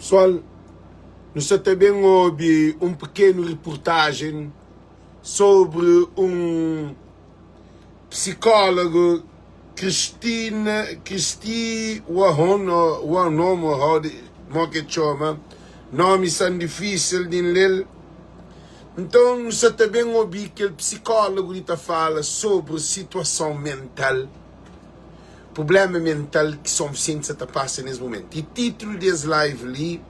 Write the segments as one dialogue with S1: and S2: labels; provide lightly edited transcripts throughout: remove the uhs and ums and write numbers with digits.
S1: Pessoal, nu sa ta ben obi un pekenu reportajen sobri un psikólogu Cristina, Cristi Wahon, o Wahnom, o how de, mo ke txoma, nomi san difísil di N lel. Nton, nu sa ta ben obi kel psikólogu li ta fala sobri situason mental, prublema mental ki Son Visenti sa ta pasa nes mumentu. I titulu di es live li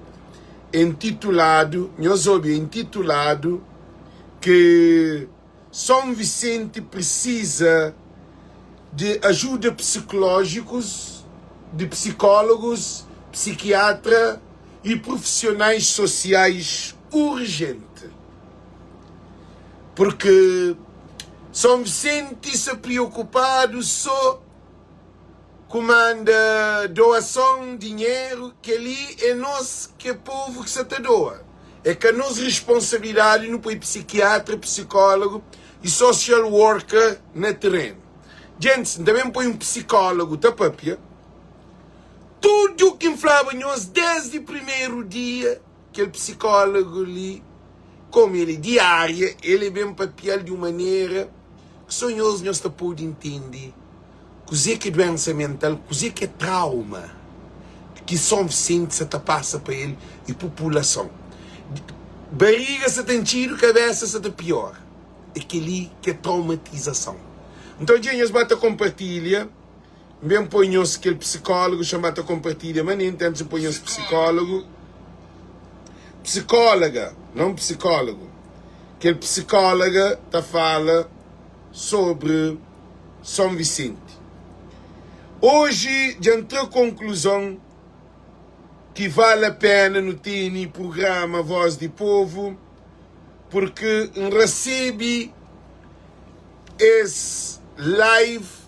S1: é ntituladu, nhos obi, é ntituladu ki Son Visenti prisiza di ajuda psikulójikus, di psikólogus, psikiatra i prufisionais sosiais urjenti. Purki Son Visenti sa priokupadu so ku manda doason, dinheru, kel-li é nos ki é povu ki sa ta doa. É ka nos responsabilidadi nu poi psikiatra, psikólogu i social worker na terenu. Djentis, N ta ben poi un psikólogu ta papia tudu ki N flaba nhos desdi primeru dia. Kel psikólogu li, kómu el é di ária, el é ben papia-l di un manera ki sô nhos nhos ta pode intende kuzê ki é duénsa mental, kuzê ki é trauma ki Son Visenti sa ta pasa pa el i populason. Bariga sa ta intxidu, kabésa sa ta piora. É kel-li ki é traumatizason. Nton, dja nhos ba ta konpartilha. N ben poi nhos kel psikólogu xa N ba ta konpartilha manenti antis N poi nhos psikólogu psikóloga non psikólogu kel psikóloga ta fala sobri Son Visenti oji dja N tra konkluzon ki vale a pena nu tene prugrama Voz di Povu purki N rasebe es live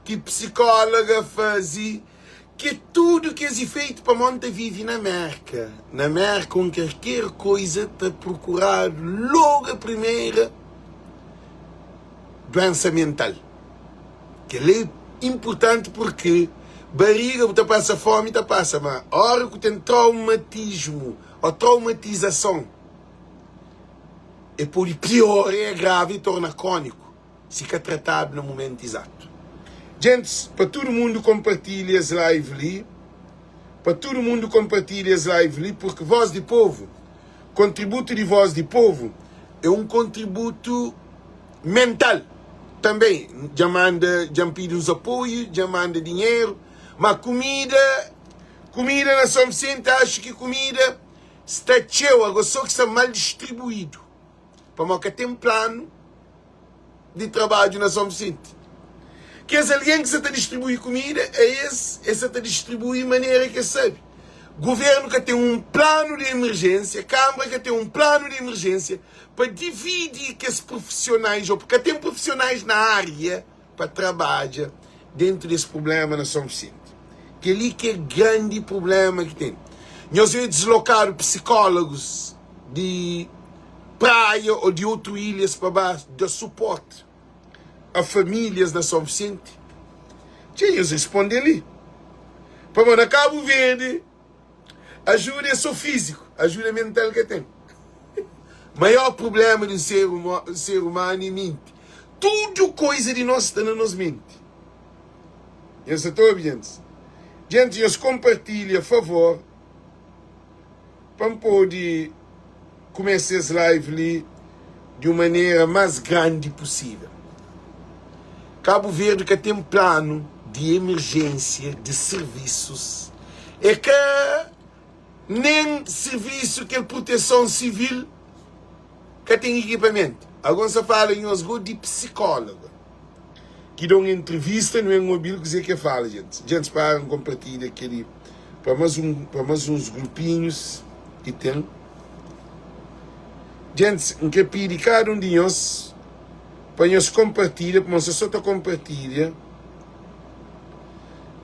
S1: ki psikóloga faze ki tudu kes ifeitu pamodi N ta vive na Mérka. Na Mérka un kerker koiza ta prokuradu logu a primeira duensa mental. Kel-li é inpurtanti purki bariga bu ta pasa fómi ta pasa, ma óra ku ten traumatismu ô traumatizason e pode piora e agrava e torna króniku. si ka tratadu na mumentu izatu. Gentis, pa tudu mundu konpartilha es live li, pa tudu mundu konpartilha es live li, purki Voz di Povu, kontributu di Voz di Povu é un kontributu mental tanbe. Dja manda, dja N pidi uns apoiu, dja manda dinheru, ma kumida, kumida na Son Visenti, axu ki kumida sta txeu, ago so ki sta mal distribuidu. Pamodi ka ten planu di trabadju na Son Visenti. Kes algen ki sa ta distribui kumida, é es, es sa ta distribui manera ki es sabe. Guvernu ka ten un planu di emerjénsia, Kanbra ka ten un planu di emerjénsia pa dividi kes prufisionais, ô ka ten prufisionais na ária pa trabadja dentu di es prubléma na Son Visenti. Kel-li ki é grandi prubléma ki ten. Nhos é dislokadu psikólogus di praia ô di otu ilhas pa ba da suporti a famílias na Son Visenti? Txeu nhos responde li. Pamodi na Kabu Verdi ajuda é sô fíziku, ajuda mental ka ten. Maior prubléma di un ser umanu é menti. Tudu koiza di nos sta na nos menti. Nhos sa ta obi, gentis? Gentis, nhos konpartilha, favor, pa N pode kumesa es live li di un manera más grandi pusível. Kabu Verdi ka ten planu di emerjénsia di sirvisus. É ka nen sirvisu kel proteson sivil ka ten ekipamentu. Ago N sa fala nhos go di psikóloga ki da un entrevista nu en obi-l kuzê ki el fala gentis. Gentis para N konpartilha kel-li pa más un pa más uns grupinhus ki ten. Gentis N kre pidi kada un di nhos pa nhos konpartilha pamodi N sa so ta konpartilha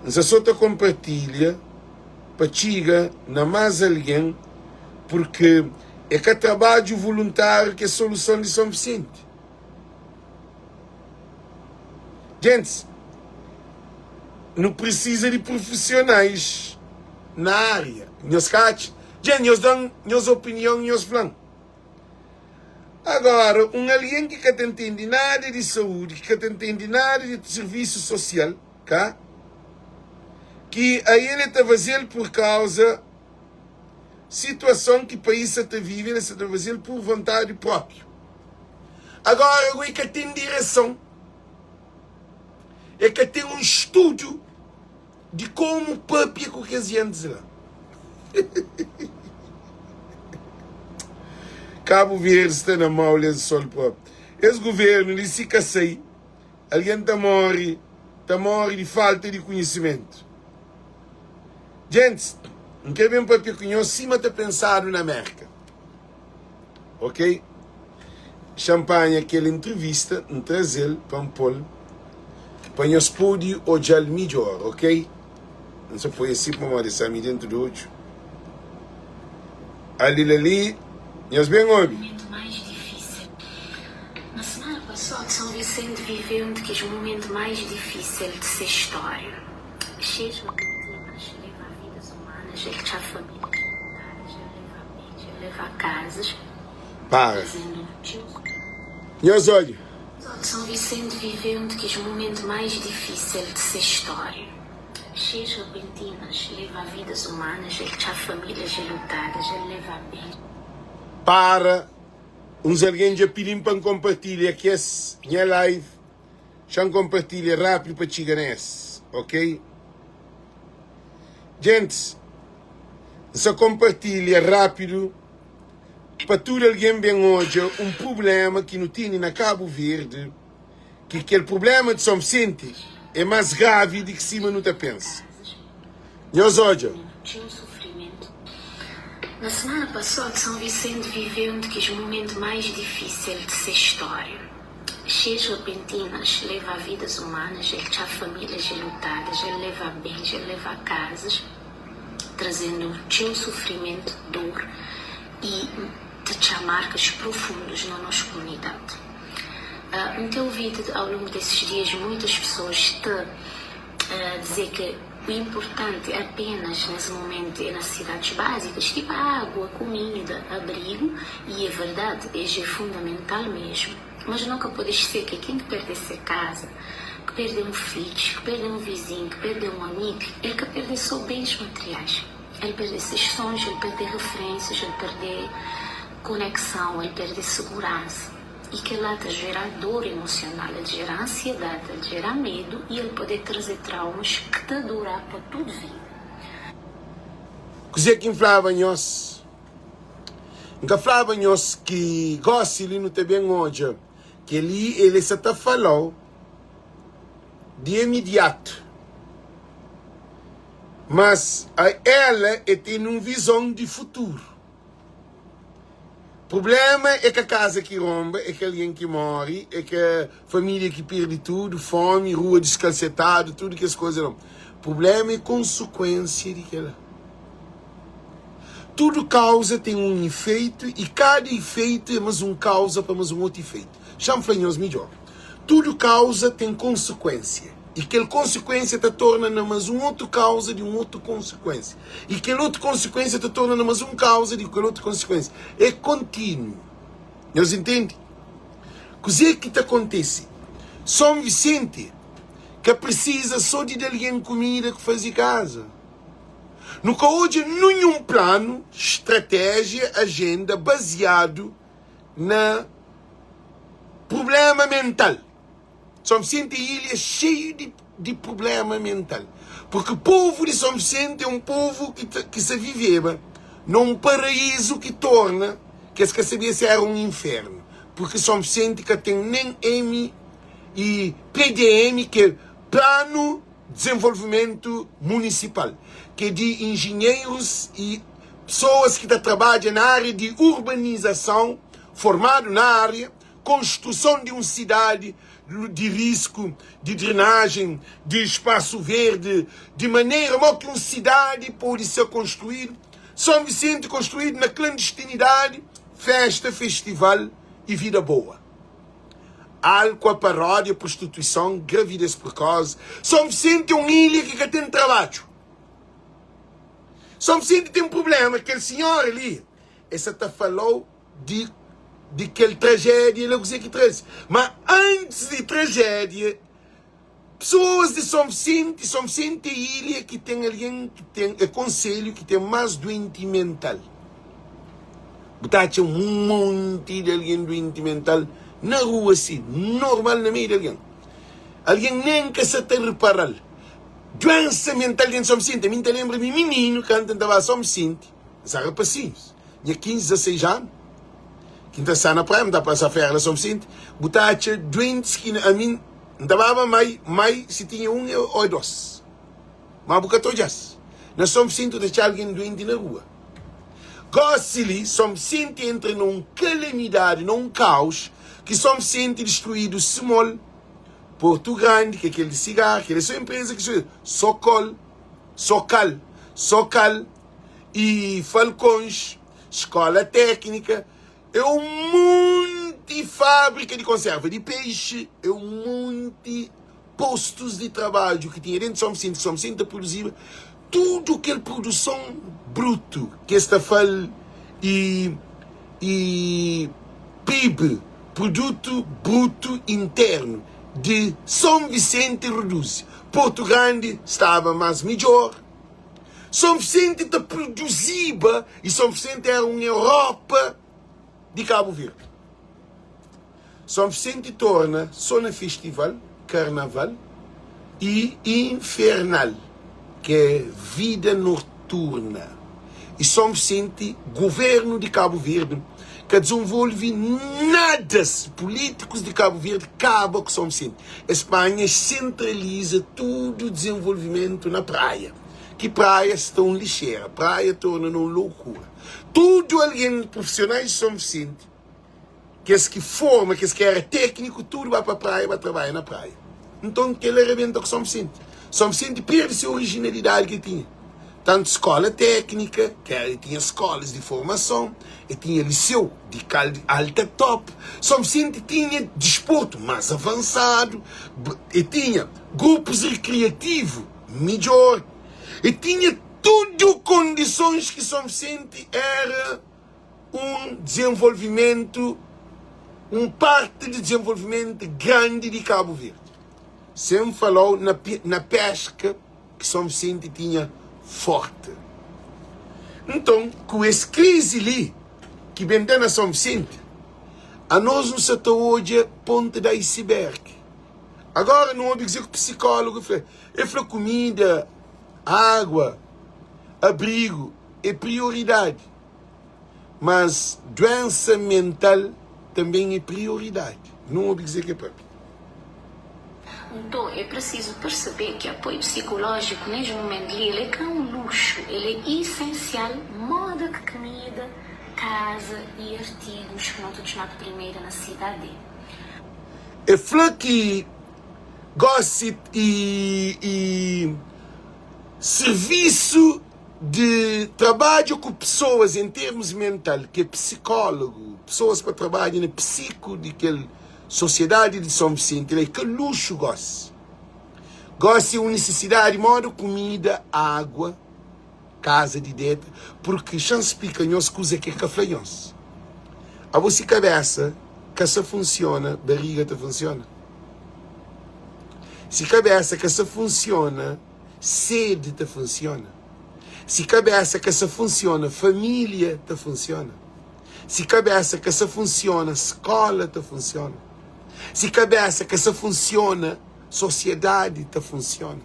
S1: N sa so ta konpartilha pa txiga na más algen purki é ka trabadju voluntáriu ki é soluson di Son Visenti. Gentis, nu prisiza di prufisionais na ária. Nhos ka atxa? Dja nhos da-m nhos opinion, nhos fla-m. Agora, un algen ki ka ta ntende nada di saúdi, ki ka ta ntende nada di sirvisu sosial, ka? Ki a el e ta faze-l pur kauza situason ki país sa ta vive, el sa ta faze-l pur vontadi própiu. Agora, ago e ka ten direson, e ka ten un studu di komu papia ku kes jentis la. Kabu Verdi sta na mau lensol propi. Es guvernu li si ka sai, algen ta mori, ta mori di falta di kunhisimentu. Jentis, N kre ben papia ku nhos sima ta pensadu na Merka. Ok? Xa-m panha kel intrivista, N traze-l pa N pô-l pa nhos pode odja-l midjór, ok? N sa poi asi pamodi el sta mi dentu di odju. Ali la li, nhos ben obi.
S2: Momentu mais difísil. Na semana pasóde, São Vicente viveu um de kes momentu mais difísil de se stória. Xeias repentinas leva vidas humanas, el txá famílias enlutadas, el leva bens, el leva casas,
S1: Para.
S2: trazendo txeu
S1: Nhos odja.
S2: São Vicente viveu um de kes momentu mais difísil de se stória. Xeias repentinas leva vidas humanas, el txá famílias enlutadas, el leva bens.
S1: Para. Uns algen dja pidi-m pa N konpartilha kes nha live. Xa-m konpartilha rápidu pa txiga na es, ok? Gentis, N sa konpartilha rápidu pa tudu algen ben odja un prubléma ki nu tene na Kabu Verdi, ki kel prubléma di Son Visenti é más gravi di ki sima nu ta pensa. Nhos odja.
S2: Txeu sufrimentu. Na semana pasóde, São Vicente viveu un di kes momentu más difísil di se stória. Cheias repentinas leva vidas humanas, el txá famílias enlutadas, el leva bens, el leva casas, trazendo txeu sufrimentu, dor y ta txá markas profundos na nos komunidade. N ten ouvido ao longo desses dias muitas pessoas ta dizer que o importante apenas nesse momento é necessidades básicas, tipo água, comida, abrigo, e é verdade, es é fundamental mesmo. Mas nunca pode esquecer que quem que perde se casa, que perde um filho, que perde um vizinho, que perde um amigo, ele que perde só bens materiais. Ele perde seus sonhos, ele perde referências, ele perde conexão, ele perde segurança. E kel-la ta jera dor emosional, el jera ansiedadi, el jera medu i el pode traze traumas ki ta dura pa tudu vida.
S1: Kuzê ki N flaba nhos? N ka flaba nhos ki gósi li nu ta ben odja kel-li? El sa ta fala-u di imidiatu, mas a ela el tene un vizon di futuru. Prubléma é ka kaza ki ronba, é ka algen ki móre, é ka família ki perde tudu, fómi, rua diskalsetadu, tudu kes kuza la. Prubléma é konsekuénsia di kel-la. Tudu kauza ten un ifeitu i kada ifeitu é más un kauza pa más un otu ifeitu. Xa-m fla nhos midjór, tudu kauza ten konsekuénsia i kel konsekuénsia ta torna na más un otu kauza di un otu konsekuénsia. I kel otu konsekuénsia ta torna na más un kauza di kel otu konsekuénsia. É kontinu. Nhos intende? Kuzê ki ta kontise? Son Visenti ka prisiza sô di da algen kumida ku faze kaza. Nu ka odja ninhun planu, stratéjia, ajenda baziadu na prubléma mental. São Vicente é ilha xeiu di, di prubléma mental. Porque povu di São Vicente é un povu ki ta, ki sa viveba na un paraízu ki torna ki es ka sabia si éra un infernu. Porque São Vicente ka ten nen M i PDM, ki é Planu Dezenvolvimentu Munisipal, ki é di injinheirus i pesoas ki ta trabadja na ária di urbanizason, formadu na ária, konstruson di un sidadi di risku, di drenajen, di spasu verdi, di manera mo ki un sidadi pode ser konstruídu. Son Visenti konstruídu na klandistinidadi, festa, festival i vida boa. Álkua, paródia, prostituison, gravidez prekosi. Son Visenti é un ilha ki ka ten trabadju. Son Visenti ten prubléma, kel sinhora li, e sa ta fala-u di di kel trajédia la, kuzê ki traze. Má antis di trajédia, pesoas di Son Visenti, Son Visenti é ilha ki ten algen ki ten, é konselhu ki ten más duenti mental. Bu ta atxa un monti di algen duenti mental na rua si, normal na meiu di algen. Algen nen ka sa ta repara-l. Duensa mental dentu Son Visenti, ami N ta lenbra mi mininu kantu N ta ba Son Visenti, N sa rapasinhus, nha 15, 16 anu, ki N ta sta na praia, N ta pasa fera na Son Visenti, bu ta atxa duentis ki ami N ta baba mai, mai si tinha un o dos, ma bu ka ta odja-s. Na Son Visenti bu ta atxa algen duenti na rua. Gosi li, Son Visenti entra na un kalamidadi, na un kaus, ki Son Visenti distruídu Simol, Portu Grandi, ki é kel di sigar, kel é so enpreza ki so Sokol, Sokal, Sokal y Falkons, Skola Téknika, é un munti fábrika di konserva di peixi, é un munti postus di trabadju ki tinha dentu Son Visenti, ki Son Visenti ta produziba tudu kel produson brutu ki es ta fal y y PIB, Produtu Brutu Internu, di Son Visenti reduzi. Portu Grandi staba más midjór. Son Visenti ta produziba y Son Visenti éra un Europa di Kabu Verdi. Son Visenti torna so na festival, karnaval y infernal, ki é vida noturna. Y Son Visenti, governu di Kabu Verdi ka dizonvolvi nada, pulítikus di Kabu Verdi kaba ku Son Visenti. Es panha, es sentraliza tudu dizenvolvimentu na Praia, ki Praia sta un lixera, Praia torna na un loukura. Tudu algen, prufisionais di Son Visenti, Kes ki forma, kes ki era tekniku, tudu ba pa praia, ba trabadja na praia. Nton, kel la rebenta ku Son Visenti. Son Visenti perde se orijinalidadi ki el tinha. Tantu skola teknika, ki era, el tinha skolas di formason, el tinha liseu di kal alta top. Son Visenti tinha disportu mas avansadu, el tinha grupus rikriativu midjor, el tinha tudu kondisons ki Son Visenti era. un dizenvolvimentu, un parti di dizenvolvimentu grandi di Kabu Verdi. Sen falau na na peska ki Son Visenti tinha forti. Nton, ku es krizi li ki ben da na Son Visenti, anos nu sa ta odja ponta di iceberg. Agora nu obi kuzê ku psikólogu fla. El fla kumida, água, abrigu é prioridadi, mas duensa mental tanben é prioridadi. Nu obi kuzê ki el papia.
S2: Nton, é presizu persebe ki apoiu psikulójiku nes mumentu li el é ka un luxu, el é isensial moda ki kmida, kaza y artigus ki no ta txoma di primeira nasidadi.
S1: El fla ki gosi y sirvisu di trabadja ku pesoas en termus mental, ki é psikólogu, pesoas pa trabadja na psiku di kel sosiedadi di Son Visenti la, é ka luxu gósi. Gósi é un nisisidadi moda kumida, água, kaza di deta, purki xa-m splika nhos kuza ki é ka fla nhos. Abo si kabésa ka sa funsiona, bariga ta funsiona? Si kabésa ka sa funsiona, sede ta funsiona. Si kabesa ka sa funsiona, familia ta funsiona. Si kabesa ka sa funsiona, skola ta funsiona. Si kabesa ka sa funsiona, sosiedadi ta funsiona.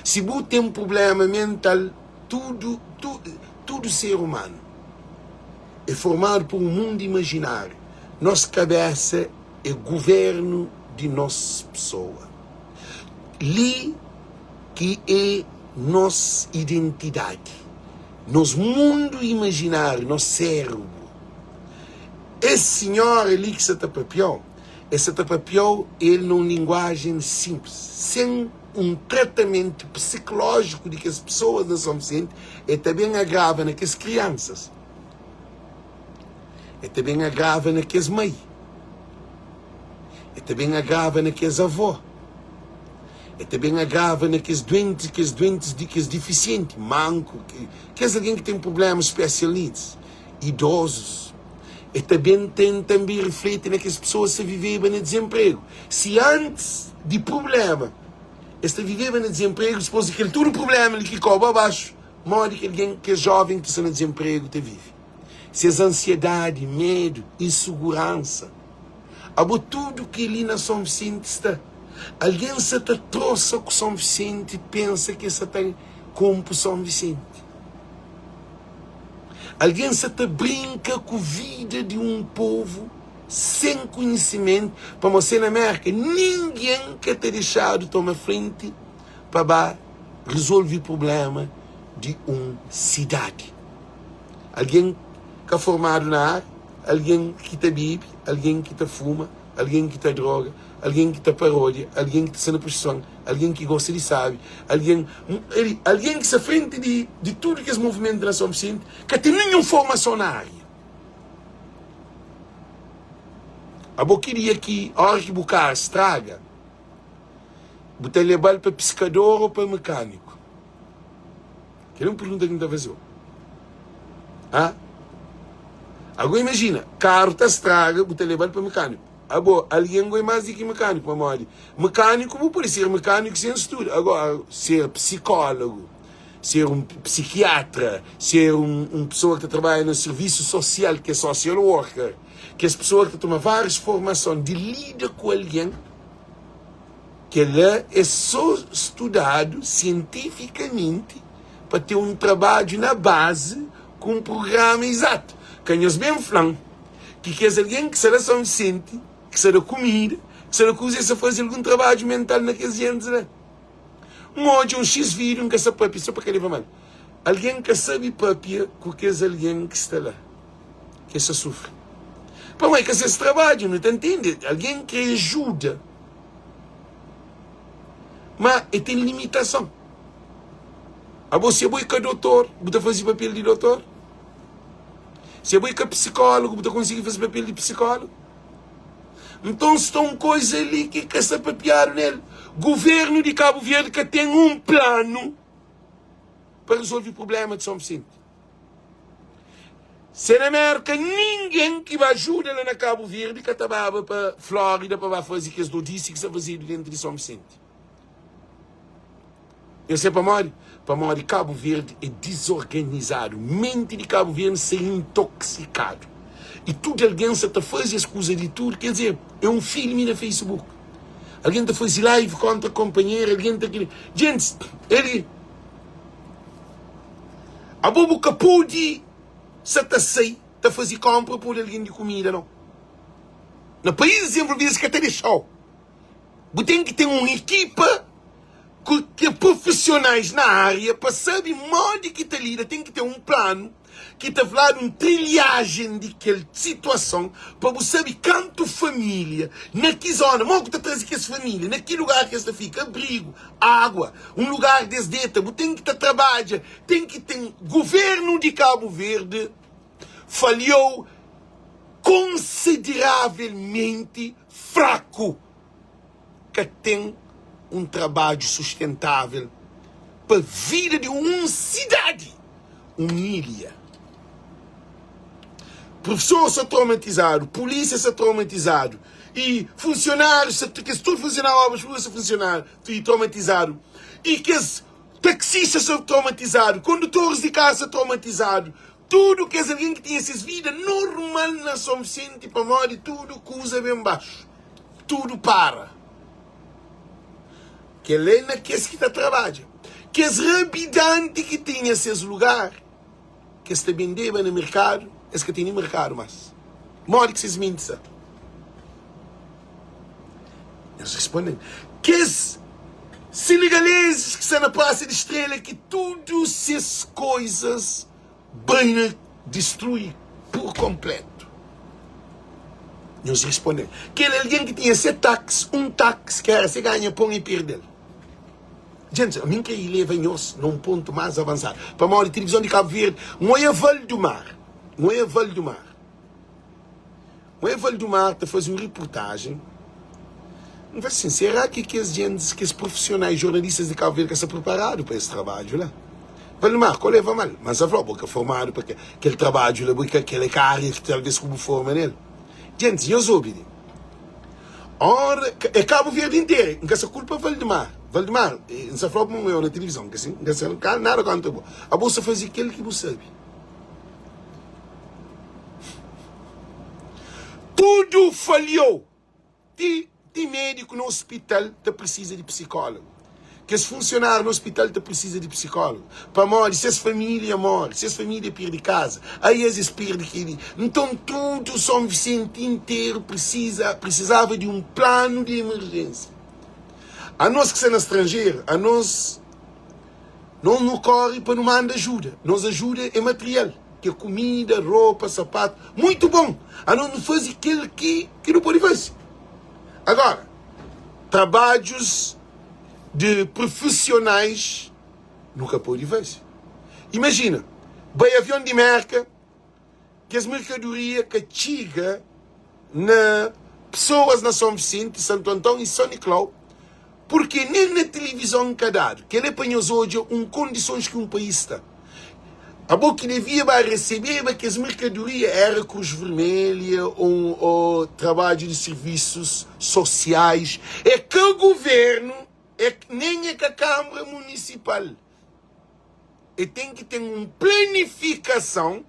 S1: Si bu ten prublema mental, tudu, tu, tudu ser umanu é formadu pa un mundu imajináriu. Nos kabesa é guvernu di nos pesoa. Li ki é nos identidadi, nos mundu imajináriu, nos sérebru. Es sinhora li ki sa ta papia-u, el sa ta papia-u el na un linguajen sinplis, sen un tratamentu psiklójiku di kes pesoas na Son Visenti, el ta ben agrava na kes kriansas, el ta ben agrava na kes mai. El ta ben agrava na kes avó. El ta ben agrava na kes duenti, kes duentis di kes difisienti, manku, kes algen ki ten prublémas, special needs, idozus. El ta ben ten tanbe rifleti na kes pesoas ki ta viveba na dizenpregu. Si antis di prubléma es ta viveba na dizenpregu, dipôs di kel tudu prubléma li ki koba baxu, modi ki algen, kes jóven ki sta na dizenpregu ta vive? Ses ansiedadi, medu, insuguransa. Abo tudu kel-li na Son Visenti sta. Algen sa ta trosa ku Son Visenti pensa ki es sa ta konpo Son Visenti. Algen sa ta brinka ku vida di un povu sen konhisimentu pamodi se na Merka ningen ka ta dexadu toma frenti pa ba rizolve prublema di un sidadi. Algen ka formadu na ar, algen ki ta bebe, algen ki ta fuma, algen ki ta droga, algen ki ta parodia, algen ki ta sta na prostituison, algen ki gosta di sabi, algen algen ki sta frenti di di tudu kes movimentu na São Vicente ka ten ninhun formason na ária. Abo ki dia ki ora ki bu karu straga, bu ta lebal pa piskador ô pa mekaniku? Kel é un pergunta ki N ta faze-u. Ha? Ago imajina, karu ta straga, bu ta leba-l pa mekaniku. Abo, algen goi más di ki mekaniku, pamodi mekaniku bu pode ser mekaniku sen studa. Agora, ser psikólogu, ser un psikiatra, ser un, un pesoa ki ta trabadja na sirvisu sosial, ki é social worker, kes pesoa ki ta toma várius formason di lida ku algen, Kel-la é sô studadu sientifikamenti pa ten un trabadju na bazi ku un prugrama izatu. Ka nhos ben fla-m ki kes algen ki sta na São Visenti, ki sta da kumida, ki sta da kuza, es sta faze algun trabadju mental na kes gentis la. N odja un xis vídiu, N ka sta pâpia sô pa ka leba mal. Algen ka sabe pâpia ku kes algen ki sta la, ki es sta sufri. Pamodi ka ses trabadju, nu ta ntende. Algen krê ajuda. Ma e ten limitason. Abo si abo e ka dotor, bu ta faze papel di dotor? Si abo e ka psikólogu, bu ta konsigi faze papel di psikólogu? Nton sta un koza li ki ka sta papiadu nel. Guvernu di Kabu Verdi ka ten un planu pa rezolve prublema di Son Visenti. Se na Merka ningen ki ba ajuda la na Kabu Verdi ka ta baba pa Florida pa ba faze kes dodisi ki sta fazedu dentu di Son Visenti. Nhos sabe pamodi? Pamodi Kabu Verdi é dizorganizadu. Menti di Kabu Verdi sta intoksikadu. I tudu algen sta ta faze es kuza di tudu. Ker dizer, é un filmi na Facebook. Algen ta faze live kontra konpanheru, algen ta. Gentis, el. Abo bu ka pode sa ta sai ta faze konpra pode algen di kumida nau. Na país dezenvolvidu es ka ta dexau. Bu ten ki ten un ekipa ku ke profisionais na aria pa sabe modi ki ta lida, ten ki ten un planu ki ta fladu un trilhajen di kel situason pa bu sabe kantu familia na ki zona, mo ku ta traze kes familia, na ki lugar ki es ta fika, abrigu, agua, un lugar di es deta, bu ten ki ta trabadja, ten ki ten Guvernu di Kabu Verdi falhou konsideravelmenti fraku. ka ten un trabadju sustentável pa vida di un sidadi, un ilha. Profesor sta traumatizadu, pulísia sta traumatizadu y funsionárius sta, kes tudu funsionáriu obras públikas sta funsionáriu y traumatizadu y kes taksista sta traumatizadu, kondutoris di karu sta traumatizadu, tudu kes algen ki tinha ses vida normal na Son Visenti pamodi tudu kuza ben baxu. Tudu para. Kel é na kes ki ta trabadja. Kes rabidanti ki tinha ses lugar, ki es ta bendeba na merkadu, es ka tene merkadu mas. Modi ki ses menti sta? Nhos responde-m. Kes senegalezis ki sta na Prasa di Strela, ki tudu ses koizas Bai na distrui pur konpletu. Nhos responde-l, Kel algen ki tinha se taks, un taks ki éra se ganha pon i perde-l. Djentis, ami N krê leba nhos na un pontu más avansadu, pamodi tilivizon di Kabu Verdi, N oia Val do Mar, N oia Val do Mar, N oia Val do Mar ta faze un ripurtajen. N fla sin, será ki kes djentis, kes profesionais jornalistas di Kabu Verdi ka sta preparadu pa es trabadju la? Valdemar, ka leva mal, ma N sta fla-u, bo ka formadu pa kel trabadju la, bo ka kel é ka ária ki talvês ku bu forma nel. Djentis, nhos obi li. Ora, é Kabu Verdi interu, N ka sta kulpa Valdemar. Valdemar, N sta fla-u pamodi N oiu na tilivizon, ka sin? N ka sta nada kontra bo. Abo sta faze kel ki bu sabe. Tudu falhou. Ti ti médiku na ospital ta prisiza di psikólogu. Kes funsionáriu na ospital ta prisiza di psikólogu pamodi ses família móre, ses família perde kaza, ai es es perde kel-li. Nton tudu Son Visenti interu prisiza prisizava di un planu di emerjénsia. Anos ki sta na stranjeru, anos nos nu kóre pa nu manda ajuda. Nos ajuda é material. Ke kumida, ropa, sapatu. Muitu bon! Anos nu faze kel ki ki nu pode faze. Agora, trabadjus di profesionais nu ka pode faze. Imajina, bai avion di Merka, kes merkadoria ka txiga na pesoas na Son Visenti, Santu Anton i Son Niklau, Purke nen na tilivizon ka dadu. Kel é pa nhos odja un kondisons ki un país sta. Abo ki devia ba resebeba kes merkadoria era Kruz Vermelha o o trabadju di sirvisus sosiais. É ka guvernu, é nen é ka Kanbra Munisipal. E ten ki ten un planifikason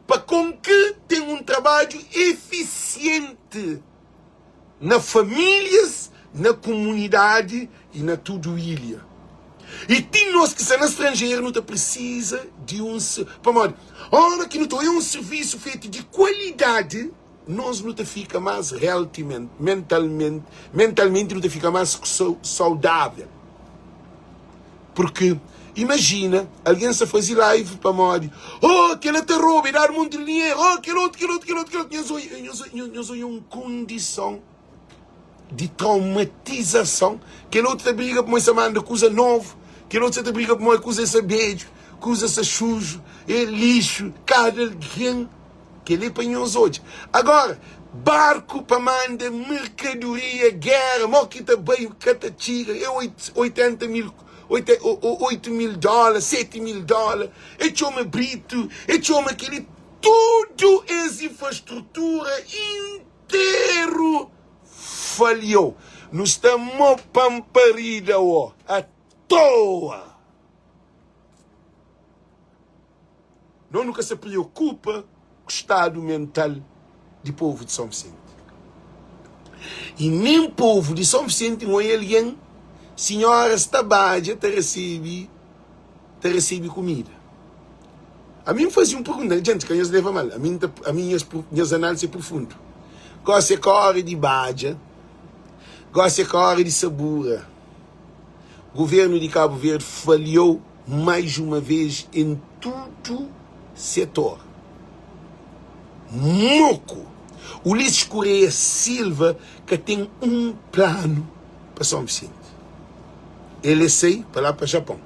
S1: pa kon ki ten un trabadju efisienti na famílias, na kumunidadi i na tudu ilha. I ti nos ki sta na stranjeru nu ta prisiza di un pamodi ora ki nu ta oia un sirvisu fetu di kualidadi nos nu ta fika más healthy mentalmente, mentalmente nu ta fika más saudável. Porque imagina alguém sta faze live pamodi oh kela ta roba e dadu monti di dinheru oh kel otu kel otu kel otu kel otu nhos oia nhos nhos oia un kondison di traumatizason kel otu ta briga pamodi sta manda kuza novu kel otu sta ta briga pamodi kuza sta bedju kuza sta suju é lixu kada algen Kel-li pa nhos odja. Agora, barku pa manda merkadoria, géra, mo ki ta bai, ka ta txiga, é 80 mil, 8 mil dóla, 7 mil dóla, é txoma Brito, é txoma kel-li, tudu es infrastrutura interu falhou. Nu sta mo panparida, ó, atoa. Nos nu ka sa preokupa ku stadu mental di povu di São Vicente. I nen povu di São Vicente n'oi algen, sinhoras ta badja ta resebe ta resebe kumida. Ami N faze un pergunta, djenti ka nhos leva mal, ami N ta ami nhas nhas análise é profundu. Gosi é ka óra di badja, gosi é ka óra di sabura. Governu di Kabu Verdi falhou mais uma vez em tudo setor. Moku! Ulisses Correia Silva ka ten um planu pa São Vicente. El é sai pa lá pa Japão.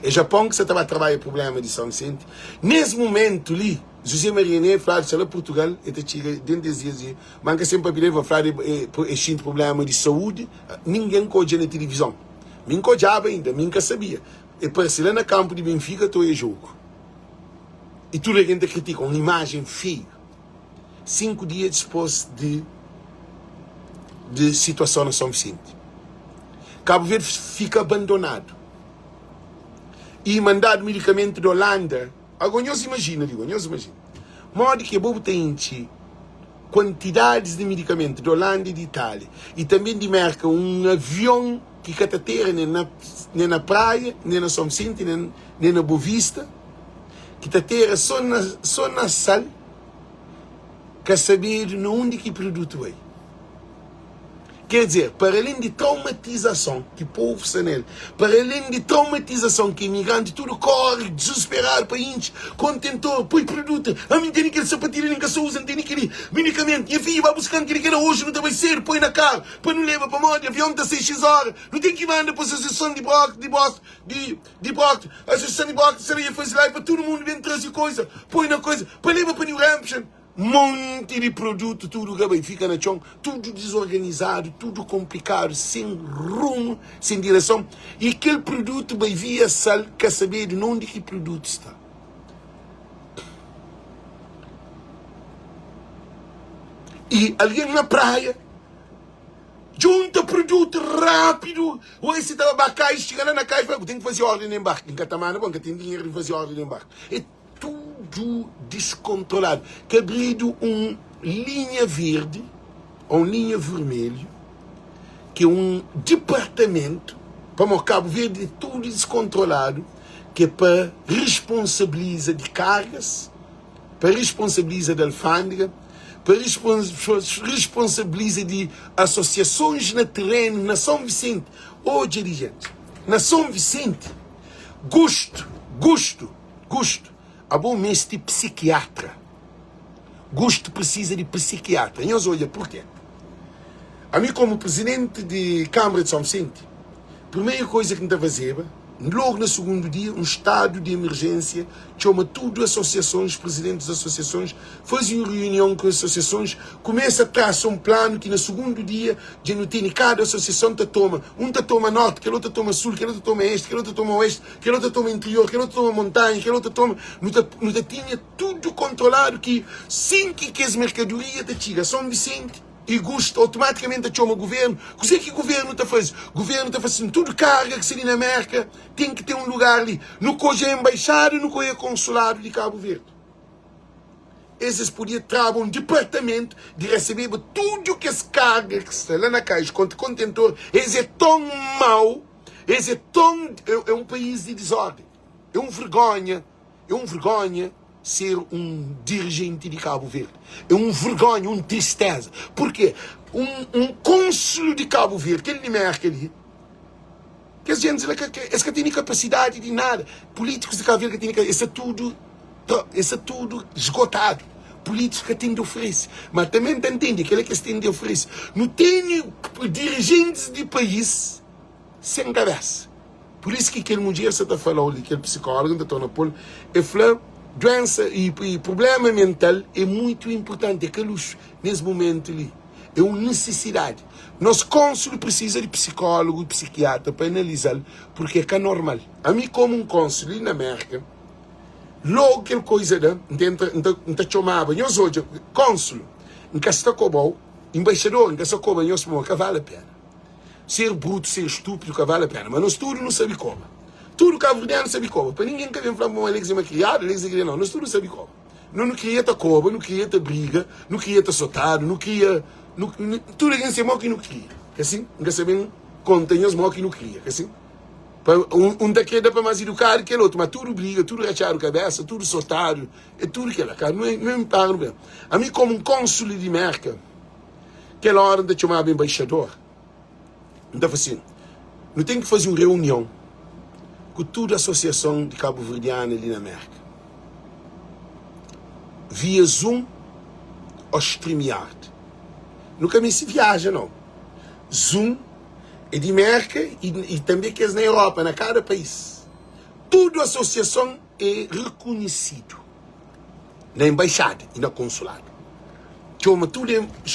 S1: É Japão ki sa ta ba trabadja problema di São Vicente. Nes momentu li, José Maria Neto fladu sta la Portugal, el ta txiga dentu des dias li, ma N ka sen papia del, pa fladu el xinti problema di saúdi, ningen ka odja na tilivizon. Mi N ka odjaba inda, mi N ka sabia. E parse la na kanpu di Benfika ta oia jogu. I tudu algen ta kritika, un imajen feiu. 5 dia dispos di di situason na São Vicente. Kabu Verdi fika abandonadu i mandadu medikamentu di Holanda. Ago nhos imajina li, nhos imajina modi ki bo bu ta intxi kuantidadis di medikamentu di Holanda i di Itália i tanbe di Merka un avion ki ka ta tera nen na nen na Praia, nen na São Vicente, nen nen na Bovista, ki ta tera so na so na Sal, ka sabedu na undi ki produtu bai. Quer dizer, para além di traumatizason ki povu sta nel, para além di traumatizason ki imigranti tudu kori dizusperadu pa intxi kontentor, poi produtu, ami N tene kel sapatilha li N ka sa uza, N tene keli medikamentu, nha fidju ba buskan keli kela, oji nu ta bai sedu, poi na karu pa nu leba pamodi avion ta sai xis ora, nu ten ki manda pa asosiason di bro di bos di di bro asosiason di bro sera dja fazi live pa tudu mundu ben trazi koisa, poi na koisa pa leba pa New Hampshire. Monti di produtu tudu ka bai fika na txon, tudu dizorganizadu, tudu konplikadu, sen rumu, sen direson. I kel produtu bai via sal, ka sabedu na undi ki produtu sta. I algen na praia djunta produtu rápidu, oi si ta ba kais, txiga la na kais, fla, bu ten ki faze órdi na enbarki. N ka ta manda bo, N ka ten dinheru di faze órdi na enbarki. E tudu diskontroladu. Ka abridu un linha verdi ô un linha vermelhu, ki é un dipartamentu, pamodi Kabu Verdi é tudu diskontroladu, ki é pa responsabiliza di kargas, pa responsabiliza di alfândega, pa responsabiliza di asosiasons na terenu, na São Vicente. Odja li, jenti, na São Vicente, gostu, gostu. Gusto, abo meste psikiatra. Gusto precisa di psikiatra. Nhos odja purke. Ami komu presidenti di Kamara di São Vicente, primeru koisa ki N ta fazeba, logu na sugundu dia, un stadu di emerjensia, txoma tudu asosiasons, presidentis di asosiasons, faze un reunion ku asosiasons, kumesa trasa un planu ki na sugundu dia dja nu tene kada asosiason ta toma, un ta toma norti, kel otu ta toma sul, kel otu ta toma este, kel otu ta toma oeste, Kel otu ta toma interior, kel otu ta toma montanha, kel otu ta toma. Nu ta, nu ta tinha tudu kontroladu ki sin ki kes merkadoria ta txiga Son Visenti i Gusto automatikamente ta txoma guvernu. Kuzê ki guvernu ta faze? Guvernu ta fla sin, tudu karga ki sta li na Merka ten ki ten un lugar li. Nu kodje enbaixada, nu kodje konsuladu di Kabu Verdi. Es es podia traba un dipartamentu di resebeba tudu kes karga ki sta la na kais kontra kontentor. Es é ton mau! Es é ton é un país di dizórden. É un vergonha, é un vergonha ser un dirigenti di Kabu Verdi. É un vergonha, un tristeza. Purkê? Un, un konsulu di Kabu Verdi, kel di Merka li, kes jentis la ka, es ka tene kapasidadi di nada. Pulítikus di Kabu Verdi ka tene, es sta tudu, es sta tudu sgotadu. Pulítikus ka ten di oferese. Ma tanbe N ta ntende kel-la ki es ten di oferese. Nu tene dirijentis di país sen kabésa. Pur isu ki kel mudjer sa ta fala-u li, kel psikóloga, N ta torna pô-l, el fla, duénsa i prubléma mental é mutu inportanti, é ka luxu nes momentu li, é un nisisidadi. Nos kónsul prisiza di psikólogu i psikiatra pa analiza-l, purki é ka normal. Ami kómu un kónsul li na Mérka, lógu kel koiza da, N ta entra, N ta txomaba, Nhos odja, kónsul, N ka sta koba-u, inbaixador, N ka sta koba nhos pamodi ka vale péna. Ser brutu, ser stúpidu ka vale pena. Ma nos tudu nu sabe koba. Tudu kabuverdianu sabe koba. Pa ningen ka ben fla ma Alex é makriadu, Alex é kria. Nau, nos tudu sabe koba. No nu kria ta koba, nu kria ta briga, nu kria ta sotadu, nu kria. Nu, nu, tudu algen se mo ki nu kria. Ka sin? N ka sa ben konta nhos mo ki nu kria. Ka sin? Pa, un, un ta kre da pa mas idukadu kel otu, ma tudu briga, tudu ratxadu kabesa, tudu sotadu, é tudu kela. Ka, nu é, nu é, para nu ben. Ami komu un konsuli di Merka, Kel óra N ta txomaba enbaixador, N ta fla sin, Nu ten ki faze un reunion ku tudu asosiason di kabuverdianu li na Mérka, via Zoom ô StreamYard. Nu ka meste viaja, nau. Zoom é di Mérka i tanbê kes na Europa, na kada país. Tudu asosiason é rekonhisidu. na embaixada e na consulado. Txoma tudo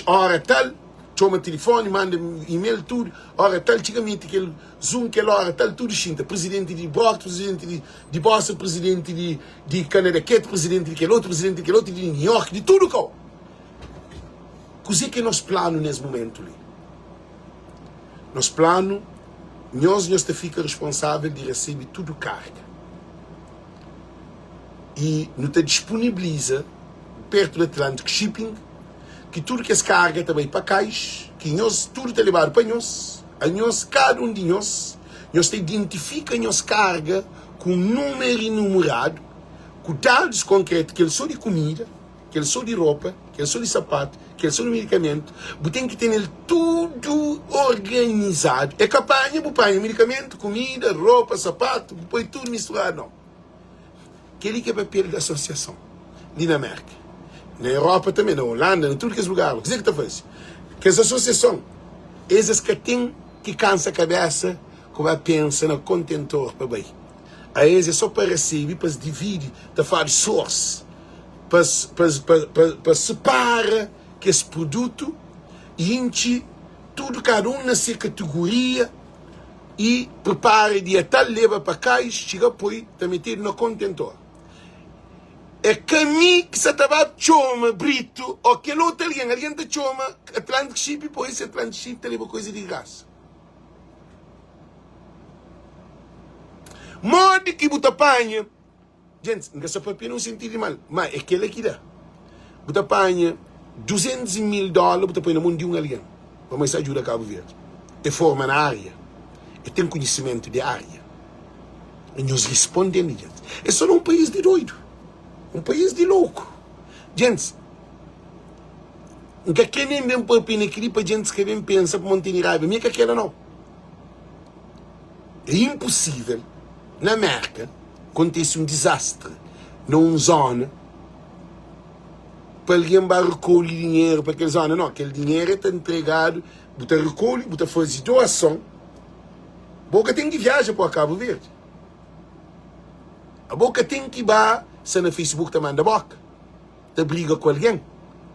S1: hora tal, txoma telefone, manda email, tudo, hora tal, txiga meti kel zoom kel hora tal, tudo xinta. Presidente di Brock, presidente di, di Boston, presidente di, di Connecticut, presidente di kel outro, presidente di kel outro, di New York, di tudo kau. Kuzê ki é nos planu nes momentu li? Nos planu, nhos, nhos ta fika responsável di resebe tudo karga. i nu ta disponibiliza pertu di Atlantic Shipping ki tudu kes karga ta bai pa kais ki nhos tudu ta lebadu pa nhos a nhos kada un di nhos nhos ta identifika nhos karga ku un numeru enumeradu ku dadus konkretu kel so di kumida kel so di ropa kel so di sapatu kel so di medikamentu bu ten ki tenel tudu organizadu é ka panha bu panha medikamentu kumida ropa sapatu bu poi tudu misturadu nau. Kel-li ki é papel di asosiason li na Mérka, na Europa tanbê, na Holanda, na tudu kes lugar. Kuzê ki ta faze? Kes asosiason, es es ka ten ki kansa kabésa ku ba pensa na kontentor pa bai. Aes é sô pa resebe, pa es dividi, ta fladu source. Pa pa pa pa separa kes produtu i intxi tudu kada un na se kategoria i prepara dia tal leba pa kais txiga poi ta metedu na kontentor. É ka mi ki sa ta ba txoma Brito o kel otu algen. Algen ta txoma Atlantic Ship i poi si Atlantic Ship ta leba koisa di grasa. Modi ki bu ta panha Djentis, N ka sta papia na un sentidu di mal, má é kel-la ki da. Bu ta panha 200 mil dóla bu ta poi na mon di un algen pamodi el sta djuda Kabu Verdi. El forma na ária, el ten konhisimentu di ária. Nhos risponde-m, djentis. É sô na un país di doidu, un país di loku. Djentis, N ka krê nen ben papia na kel-li pa djentis ka ben pensa pamodi N tene raiba. Mi é ka kel-la, nau. É inposível na Mérka kontise un dizastri na un zóna pa algen ba rekolhe dinheru pa kel zóna. Nau, kel dinheru é ta ntregadu, bu ta rekolhe, bu ta faze doason. Bo ka ten ki viaja pa Kabu Verdi. Abo ka ten ki ba sta na Facebook ta manda bóka. ta briga ku algen,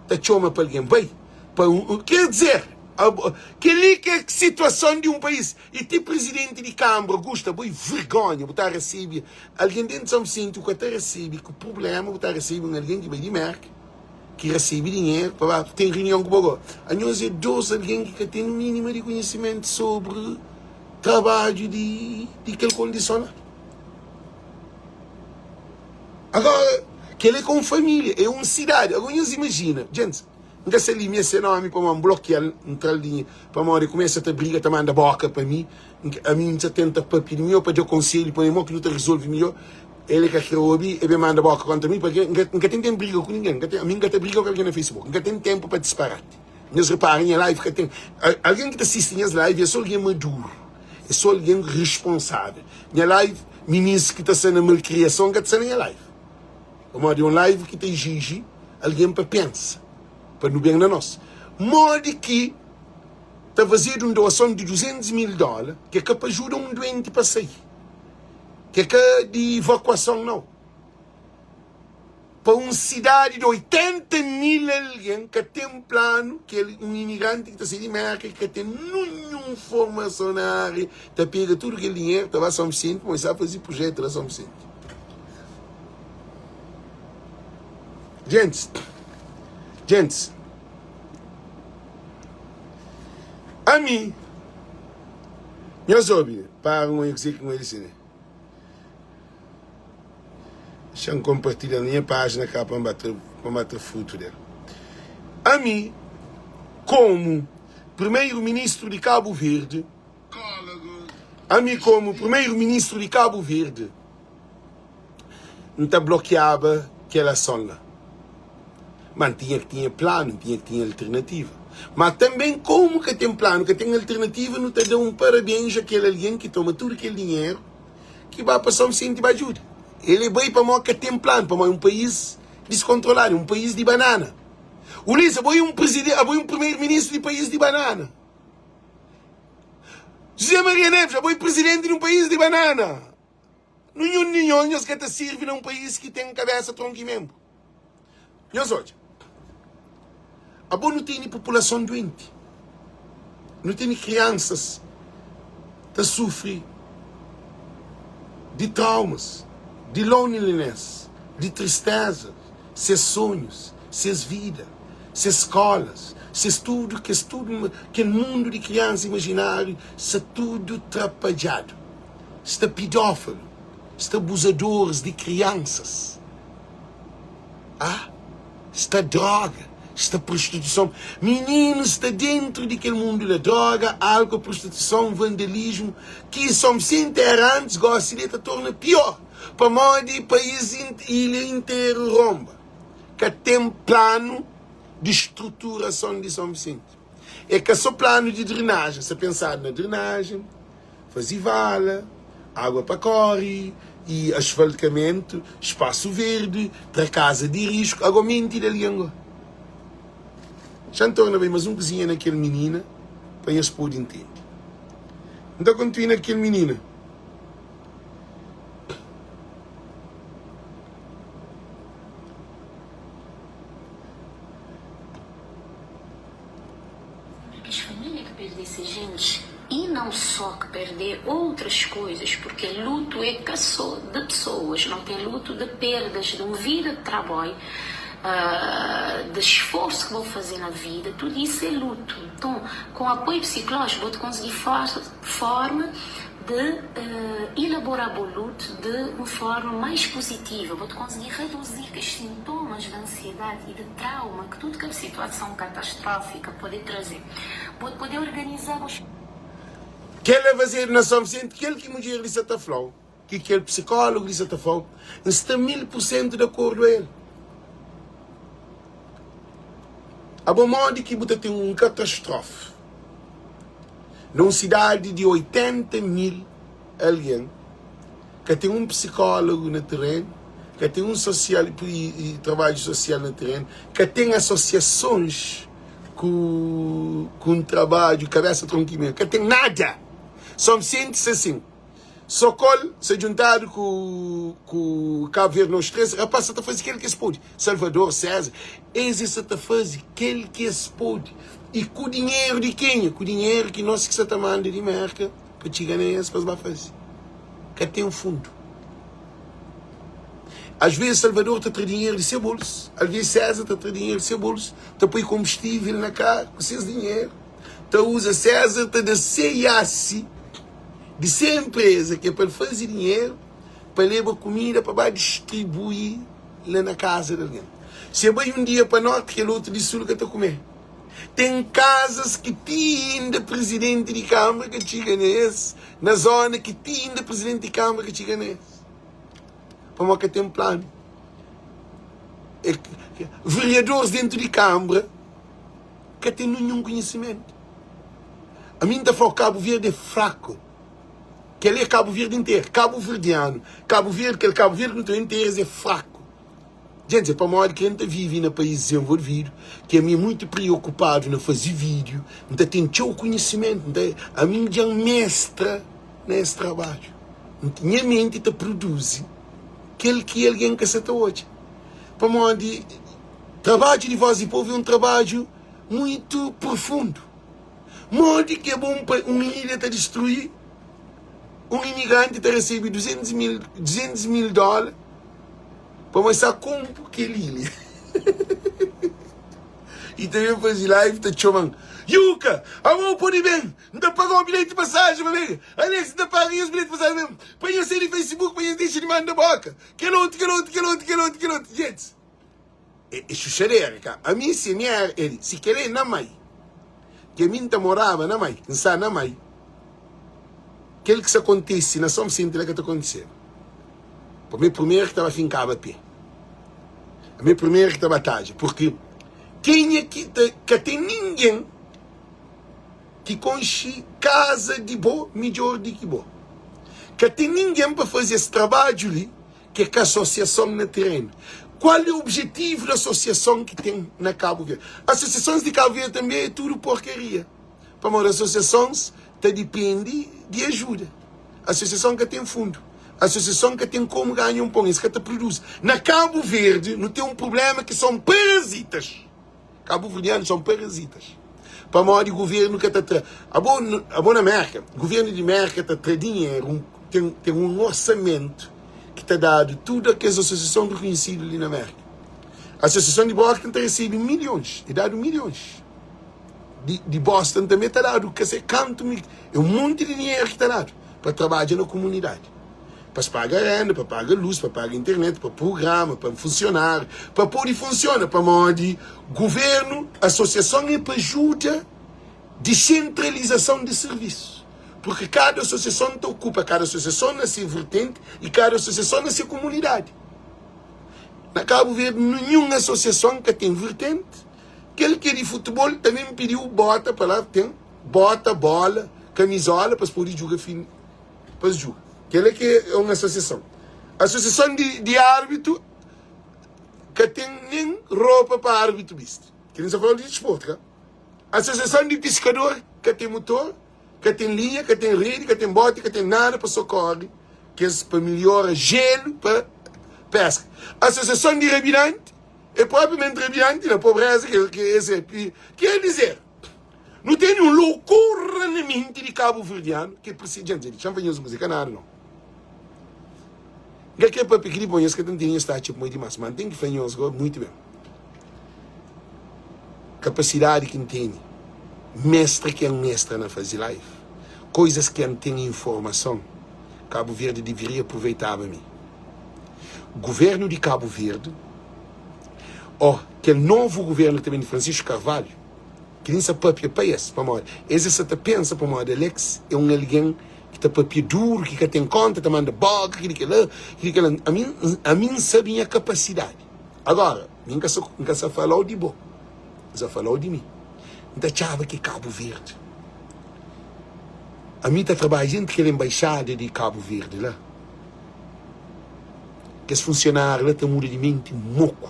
S1: ta txoma pa algen bai pa un. Ker dizer, kel-li ki é situason di un país. I ti prizidenti di kanbra gusta, bo é vergonha, bu ta resebe algen dentu di São Vicente, bu ka ta resebe ku prubléma, bu ta resebe un algen ki bai di Merka, ki resebe dinheru pa ba ten runion ku bo. Gosi, anhos é dos algen ki ka ten mínima di konhisimentu sobri trabadju di kel kondison la. Agora, kel é ka un família, é un sidadi. Agora, nhos imajina, djentis, N ka sa limia se nomi pamodi N blokia-l, N tra-l di nha, pamodi el kumesa ta briga, ta manda boka pa mi, ami N sa tenta papia di mi ô pa da konselhu pa mi mo ki nu ta rizolve midjor, el ka kre obi, el ben manda boka kontra mi, pabia N ka ten tenpu briga ku ningen, ami N ka ta briga ku algen na Facebook, N ka ten tenpu pa disparati. Nhos repara nha live ka ten algen ki ta sisti nhas live é so algen maduru, é so algen responsável. Nha live minis ki ta sta na malkriason ka ta sta na nha live, pamodi é un live ki ta exiji algen pa pensa, pa nu ben na nos. Modi ki ta fazedu un doason di 200 mil dóla ki é ka pa ajuda un duenti pa sai, ki é ka di evakuason nau. Pa un sidadi di 80 mil algen ka ten planu, kel un imigranti ki ta sai di Merka ki ka ten ninhun formason na aria ta pega tudu kel dinheru ta ba São Vicente pa kumesa faze prujetu la São Vicente. Gentis, gentis, ami, nhos obi, para un oia kuzê ki N oia li si ne. Xa-m konpartilha na nha pájina ka pa N ba tra, pa N ba tra frutu del. Ami, komu Primeiro Ministru di Kabu Verdi, ami komu Primeiro Ministru di Kabu Verdi, N ta blokiaba kel ason la. Ma N tinha ki tinha planu, N tinha ki tinha alternativa. Ma tanben komu ka ten planu, ka ten alternativa, nu ta da un parabens a kel algen ki toma tudu kel dinheru, ki ba pa São Vicente ba djuda. El é bai pamodi ka ten planu, pamodi é un país diskontroladu, é un país di banana. Ulisses, abo é un presidente, abo é un primeiro-ministro di país di banana. José Maria Neves, abo é presidente di un país di banana. Ninhun di nhos, nhos ka ta sirvi na un país ki ten kabesa, tronku i menbu. Nhos odja, abo nu tene populason duenti, nu tene kriansas ta sufri di traumas, di loneliness, di tristeza, ses sonhus, ses vida, ses skolas, ses tudu, kes tudu, kel mundu di kriansa imajináriu sta tudu trapadjadu, sta pidófilu, sta abuzadoris di kriansas. Ah, sta droga, sta prostituison. Mininus sta dentru di kel mundu la, droga, álkuol, prostituison, vandalismu, ki São Vicente era antis, gosi li ta torna pior, pamodi país, ilha interu ronba. Ka ten planu di struturason di São Vicente. É ka so planu di drenajen, sta pensadu na drenajen, faze vala, água pa kóre i asfaltkamentu, spasu verdi, tra kaza di risku. Agó menti di algen gó. Xa N torna bai más un kuzinha na kel minina pa nhos pode ntende. N ta kontinua na kel minina.
S2: perde se gentis i não só ki perde outras coisas, porque luto é ka só de pessoas, não tem luto de perdas de um vida de traboi, de esforço que bo faze na vida, tudo isso é luto. Então, com apoio psicológico, bo ta consegui forma de elaborar bo luto de um forma mais positiva, bo ta consegui reduzi kes sintomas de ansiedade e de trauma que tudo kel situação catastrófica pode traze. Bo ta pode organiza bo.
S1: Kel-la fazedu na São Vicente, kel ki mudjer li sa ta fla-u, ki kel psikólogu li sa ta fla-u, N sta 1000% di akordu a el. Abo modi ki bu ta ten un katastrófi na un sidadi di 80 mil algen, ka ten un psikólogu na terenu, ka ten un sosial i trabadju sosial na terenu, ka ten asosiasons ku ku un trabadju kabesa tronku i meiu, ka ten nada. São Vicente sta sin. Sokol sta djuntadu ku ku Cabo Verde nos 3 rapaz sa ta faze kel ki es pode. Salvador, César, es es sa ta faze kel ki es pode. I ku dinheru di kenha? Ku dinheru ki nos ki sa ta manda di Merka pa txiga na es pa es ba faze. Ka ten fundu. Às vezes Salvador ta tra dinheru di se bolsu, às vezes César ta tra dinheru di se bolsu, ta poi kombustível na karu ku ses dinheru, ta uza César ta da se iasi di se enpreza ki é pa el faze dinheru pa leba kumida pa ba distribui la na kaza di algen. Si el bai un dia pa norti, kel otu di sul ka ta kume. Ten kazas ki ti inda prizidenti di kanbra ka txiga na es, na zona ki ti inda prizidenti di kanbra ka txiga na es. Pamodi ka ten planu. É, vereadores dentu di kanbra ka ten ninhun konhisimentu. Ami N ta fla-u, Kabu Verdi é fraku. Kel-li é Kabu Verdi interu. Kabuverdianu, Kabu Verdi, kel Kabu Verdi ki nu ta interu, es é fraku. Dja dizer, pamodi ki N ta vive na país dizenvolvidu, ki ami é muitu priokupadu na faze vídiu, N ta ten txeu konhisimentu, N ta, ami dja N mestra na es trabadju. Nha menti ta produzi kel ki algen ka sa ta odja. Pamodi trabadju di Voz di Povu é un trabadju muitu profundu. Modi ki é bon pa un ilha ta distrui, un imigranti ta resebe 200 mil, 200 mil dóla pamodi sa konpo kel ilha. I ta ben faze live ta txoma-m, Yuka, abo pode ben, N ta paga-u bilheti di pasajen pa ben. Alex, N ta paga nhos bilheti di pasajen pa ben. Pa nhos sai di Facebook, pa nhos dexa di manda boka. Kel otu, kel otu, kel otu, kel otu, kel otu. Gentis, é, é xuxadera, ka? Ami, si mi era el, si kel é na mai, ki ami N ta moraba na mai, N sta na mai, kel ki sa kontise na São Vicente la ka ta kontiseba. Pa mi é primeru ki ta ba finkaba pé. Ami é primeru ki ta ba tadja, purki kenha ki ta, ka ten ningen ki konxe kaza di bo midjor di ki bo. Ka ten ningen pa faze es trabadju li ki é ka asosiason na terenu. Kual é objetivu di asosiason ki ten na Kabu Verdi? Asosiasons di Kabu Verdi tanbe é tudu porkaria, pamodi asosiasons ta dipende di ajuda. Asosiason ka ten fundu, asosiason ka ten komu ganha un pon, es ka ta produzi. Na Kabu Verdi nu ten un prublema ki son parazitas. Kabuverdianus são parasitas. Pamodi governo ka ta tra. Abo, abo na Merka, governo di Merka ta tra dinheru, um, ten, ten um orçamento ki ta dadu tudu aqueles associação reconhecido li na Merka. Associação di Brockton ta recebe milhões, é dadu milhões. Di, di Boston também ta dadu, ka sei kantu mil, é um monte di dinheru ki ta dadu pa trabadja na komunidadi. Pa es paga renda, pa paga lus, pa paga internet, pa prugrama, pa funsionáriu, pa pode funsiona. Pamodi guvernu, asosiason é pa ajuda disentralizason di sirvisu. Purki kada asosiason ta okupa kada asosiason na se vertenti i kada asosiason na se komunidadi. Na Kabu Verdi ninhun asosiason ka ten vertenti. Kel ki é di futebol ta ben pidiu bota pa la, ten bota, bola, kamizola pa es pode djuga fin. pa es djuga. Kel-la ki é un asosiason. Asosiason di, di árbitu ka ten nen ropa pa árbitu bisti. Kel-li N sta falando di disportu, ka? Asosiason di piskador ka ten mutor, ka ten linha, ka ten redi, ka ten boti, ka ten nada pa sokori kes pa milhora jelu pa peska. Asosiason di rabidanti é propriamenti rabidanti na pobreza ke, ke es é. Ker dizer. Nu tene un loucura na menti di kabuverdianu ki é presiz. Dja N dze, xa-m fla nhos un kuza, é ka nada nau. N ka kre papia ki dipôs nhos ka ta ntende, nhos ta atxa pamodi dimás. Má N ten ki fla nhos gó muitu ben. Kapasidadi ki N tene, mestra ki N mestra na faze live, koizas ki N ten informason, Kabu Verdi deveria aproveitaba mi. Governu di Kabu Verdi, ô kel novu governu ki ta ben di Francisco Carvalho, ki li N sa papia pa es, pamodi es es sa ta pensa pamodi Alex é un algen ki ta papia duru, ki ka ten konta, ta manda boka, kili kela, kili kela. Ami, ami N sabe nha kapasidadi. Agora, mi N ka sa, N ka sa falau di bo, N sa falau di mi. N ta atxaba ki Kabu Verdi, ami ta trabadja dentru kel embaixada di Kabu Verdi la, kes funsionáriu la ta muda di menti moku,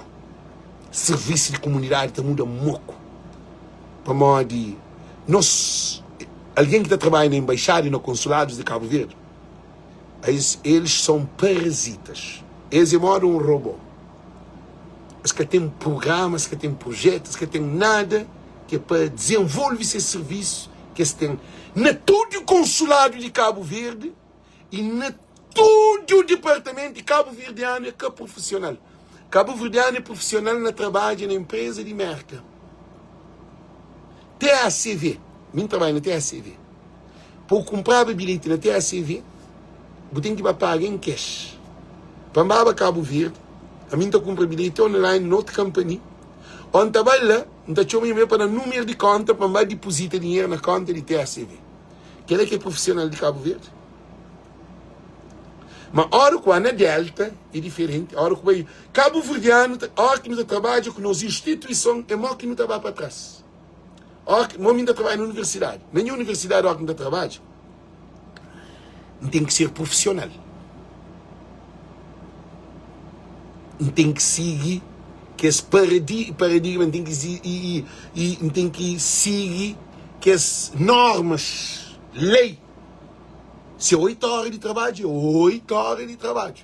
S1: sirvisu di komunidadi ta muda moku, pamodi nos algen ki ta trabadja na embaixada i na konsuladus di Kabu Verdi, Es eles são parasitas. Es é moda um robô. Es ka tem programa, es ka tem projeto, es ka tem nada que é pa desenvolve ses serviço que es tem na tudo consulado de Cabo Verde e na tudo departamento e Cabo Verdeano é ka profissional. Cabo Verdeano é profissional na trabadja na empresa de merca. TACV, mim trabalha na TACV. Pa bu kunpraba bilheti na TACV, bu ten ki ba paga en cash. Pa N baba Kabu Verdi, ami N ta kunpra bilheti online na otu kanpani, ô N ta bai la, N ta txoma nha mudjer pa da-m númeru di kónta pa N ba dipozita dinheru na kónta di TACV. Kel-la ki é profisional di Kabu Verdi? Ma óra ku ba na Delta é diferenti, óra ku bai Kabuverdianu, óra ki nu ta trabadja ku nos instituison é mó ki nu ta ba pa tras. Óki, mo mi N ta trabadja na universidadi. Na nha universidadi óki N ta trabadja, N ten ki ser profisional. N ten ki sigi kes paradi, paradigma, N ten ki si, i, i, i N ten ki sigi kes normas, lei. Se é 8 óra di trabadju, é 8 óra di trabadju.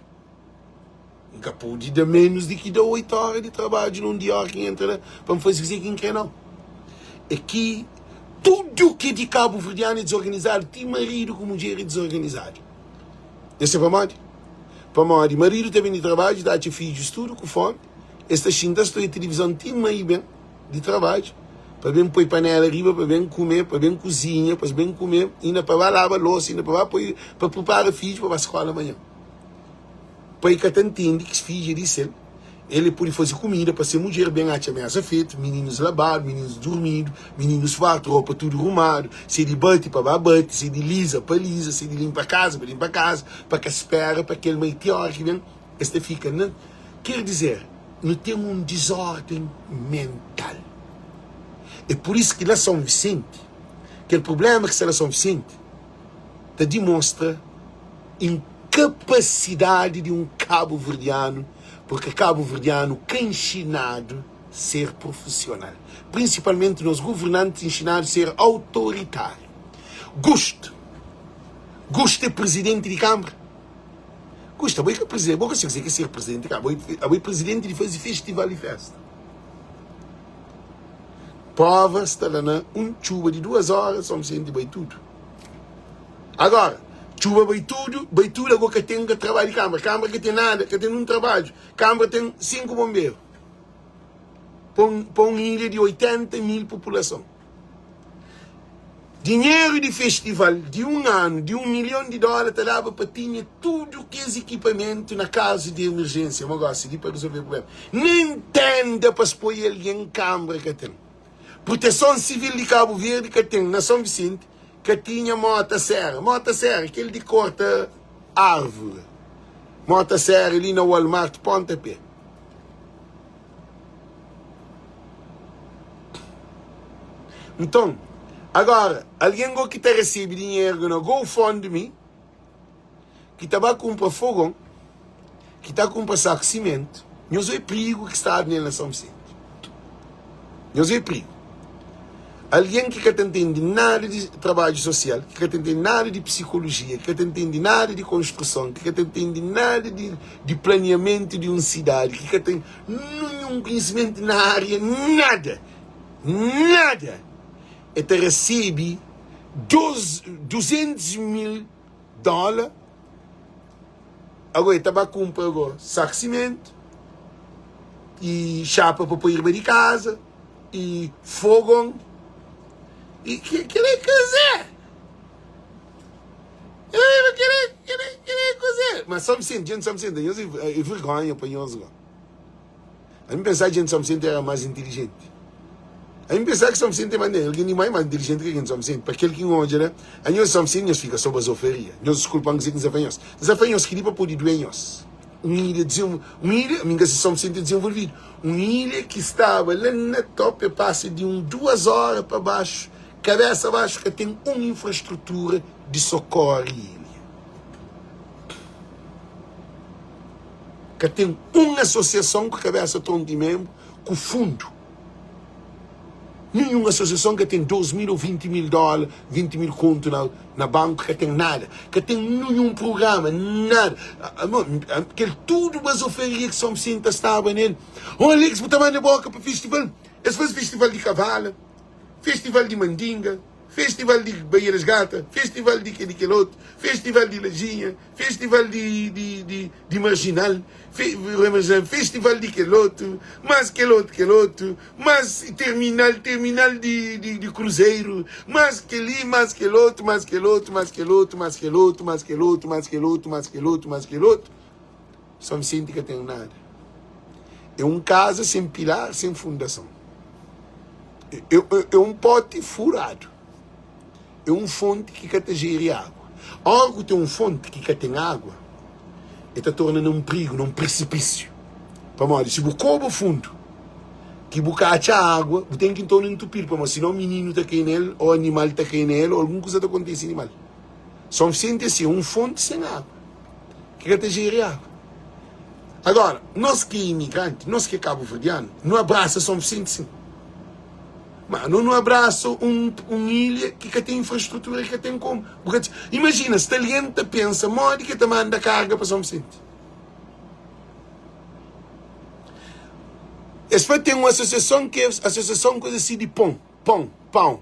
S1: N ka pode da ménus di ki da 8 óra di trabadju na un dia óra ki N entra la pa N faze kuzê ki N krê nau. É ki tudu ki é di kabuverdianu é dizorganizadu, ti maridu ku mudjer é dizorganizadu. Nhos sabe pamodi? Pamodi maridu ta ben di trabadju, ta atxa fidjus tudu ku fómi, es ta xinta es ta odja tilivizon ti mai ben di trabadju pa ben poi panéla riba pa ben kume, pa ben kuzinha, pa es ben kume, inda pa ba laba losa, inda pa ba poi pa pripara fidju pa ba skóla manhan. Pai ka ta ntende ki fidju é di sel. El e pode faze kumida pa se mudjer ben atxa mesa fetu, mininus labadu, mininus durmidu, mininus fartu, ropa tudu rumadu, se di bati pa ba bati, se di liza pa liza, se di linpa kaza pa linpa kaza, pa ka spera pa kel mai ti ora ki ben es ta fika na. Ker dizer, nu ten un dizorden mental. É pur isu ki la Son Visenti, kel prublema ki sta la Son Visenti ta dimostra inkapasidadi di un kabuverdianu, purki kabuverdianu ka inxinadu ser prufisional, prinsipalmenti nos guvernantis inxinadu ser autoritáriu. Gustu, Gustu é prizidenti di kanbra? Gustu, abo é ka prizidenti, bo ka sabe kuzê ki é ser prizidenti di kanbra, abo é prizidenti di faze festival di festa. Prova sta la na un txuba di duas óra, Son Visenti bai tudu. Agora, txuba bai tudu, bai tudu, ago ka ten ka trabadju di kambra. Kambra ka ten nada, ka ten nun trabadju. Kambra ten 5 bomberu pa un, pa un ilha di 80 mil populason. Dinheru di festival di un anu di un milhon di dóla ta daba pa tinha tudu kes ekipamentu na kazu di emerjênsia. Ma gosi di pa rezolve prubléma, nen tenda pa spoi algen kambra ka ten. Proteson Sivil di Kabu Verdi ka ten. Na Son Visenti ka tinha mota sera. Mota sera, kel di korta arvore. Mota sera li na Walmart, ponta pe. Nton, agora, algen go ki ta resebe dinheru na GoFundMe, ki ta ba kunpra fogon, ki ta kunpra saku simentu, nhos oi prigu ki stadu nel na São Vicente. Nhos oi prigu. Algen ki ka ta ntende nada di trabadju sosial, ki ka ta ntende nada di psikolojia, ki ka ta ntende nada di konstruson, ki ka ta ntende nada di, di planiamentu di un sidadi, ki ka ten ninhun konhisimentu na ária, nada, nada! El ta resebe 200 mil dóla. Agora el ta ba kunpra agora saku simentu i xapa pa poi riba di kaza i fogon i kel-li é kuzê? Kel-li é kuzê? Ma São Vicente, gente de São Vicente, nhos é vergonha pa nhos go. Ami pensa gente de São Vicente era mais inteligente. Ami pensa que São Vicente é maneiro, alguém de mais mais inteligente que gente de São Vicente. Pa kel ki N odja la, anhos de São Vicente nhos fika só bazofaria. Nhos diskulpa-m kuzê ki N sa fla nhos. N sa fla nhos kel-li pa pode duê nhos. Un ilha desenvol, un ilha, ami N ka si São Vicente é desenvolvidu. Un ilha ki staba la na top, e pasa di un duas óra pa baxu, kabesa baxu, ka ten un infrastrutura di sokori ilha. Ka ten un asosiason ku kabésa tronku i ménbru ku fundu. Ninhun asosiason ka ten 2 mil ô 20 mil dóla, 20 mil kontu na, na banku, ka ten nada. Ka ten ninhun prugrama, nada. Kel tudu bazofaria ki São Vicente ta staba nel. Ô Alex, bu ta manda bóka pa festival? Es faze festival di kavala, festival di mandinga, festival di Baía das Gatas, festival di kel i kel otu, festival di Lajinha, Festival di di di di marginal, fe festival di kel otu, mas kel otu kel otu, mas terminal terminal di di di cruzeiro, mas kel-li, mas kel otu, mas kel otu, mas kel otu, mas kel otu, mas kel otu, mas kel otu, mas kel otu, mas kel otu. São Vicente ka ten nada. É un kaza sen pilar, sen fundason. É é é un poti furadu. É un fonti ki ka ta jeri agu. Óra ku ten un fonti ki ka ten agua, el ta torna na un prigu, na un prisipísiu. Pamodi si bu koba fundu ki bu ka atxa agua, bu ten ki torna ntupi-l, pamodi sinon mininu ta kai na el, ô animal ta kai na el, ô algun kuza ta kontise di mal. Son Visenti é si, é un fonti sen agua, ki ka ta jeri agua. Agora, nos ki é imigranti, nos ki é kabuverdianu, nu abrasa Son Visenti sin. Ma no nu abrasa un un ilha ki ka ten infrastrutura, ki ka ten komu. Bu ka Imajina, sta algen ta pensa modi ki el ta manda karga pa Son Visenti. Es fla ten un asosiason ki é asosiason kuza si di pon, pon, pão.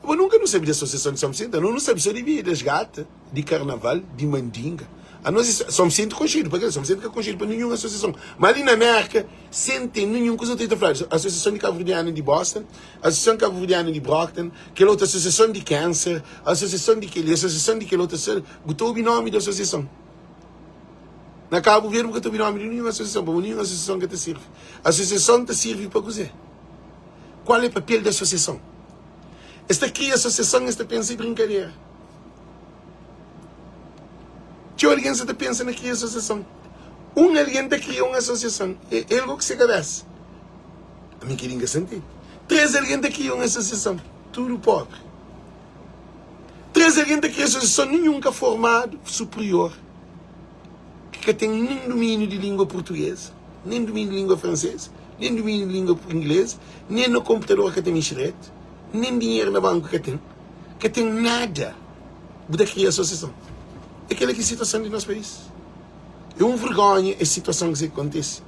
S1: Bo nunka nu sabe di asosiason di Son Visenti, no nu sabe so di Baía das Gatas, di Karnaval, di Mandinga. Anos é Son Visenti konxedu pa kel, Son Visenti ka konxedu pa ninhun asosiason. Ma li na Merka, sen ten ninhun kuza, ta fladu Asosiason di Kabuverdianu di Boston, Asosiason Kabuverdianu di Brockton, kel otu asosiason di Cancer, asosiason di kel-li, asosiason di kel otu, bu ta obi nomi di asosiason. Na Kabu Verdi bu ka ta obi nomi di ninhun asosiason, pamodi ninhun asosiason ka ta sirbi. Asosiason ta sirbi pa kuzê? Kual é papel di asosiason? Es ta kria asosiason, es ta pensa é brinkadera. Txeu algen sa ta pensa na kria asosiason. Un algen ta kria un asosiason, é el go ku se kabesa. Ami kel-li N ka sa ntende. 3 algen ta kria un asosiason, tudu pobri. 3 algen ta kria asosiason, ninhun ka formadu superior, ki ka ten nin dumíniu di língua purtugeza, nin dumíniu di língua franseza, nin dumíniu di língua ingleza, nin na konputador ka ta mixi dretu, nin dinheru na banku ka ten. Ka ten nada. Bu ta kria asosiason. É kel-la ki é situason di nos país. É un vergonha es situason ki sa kontise.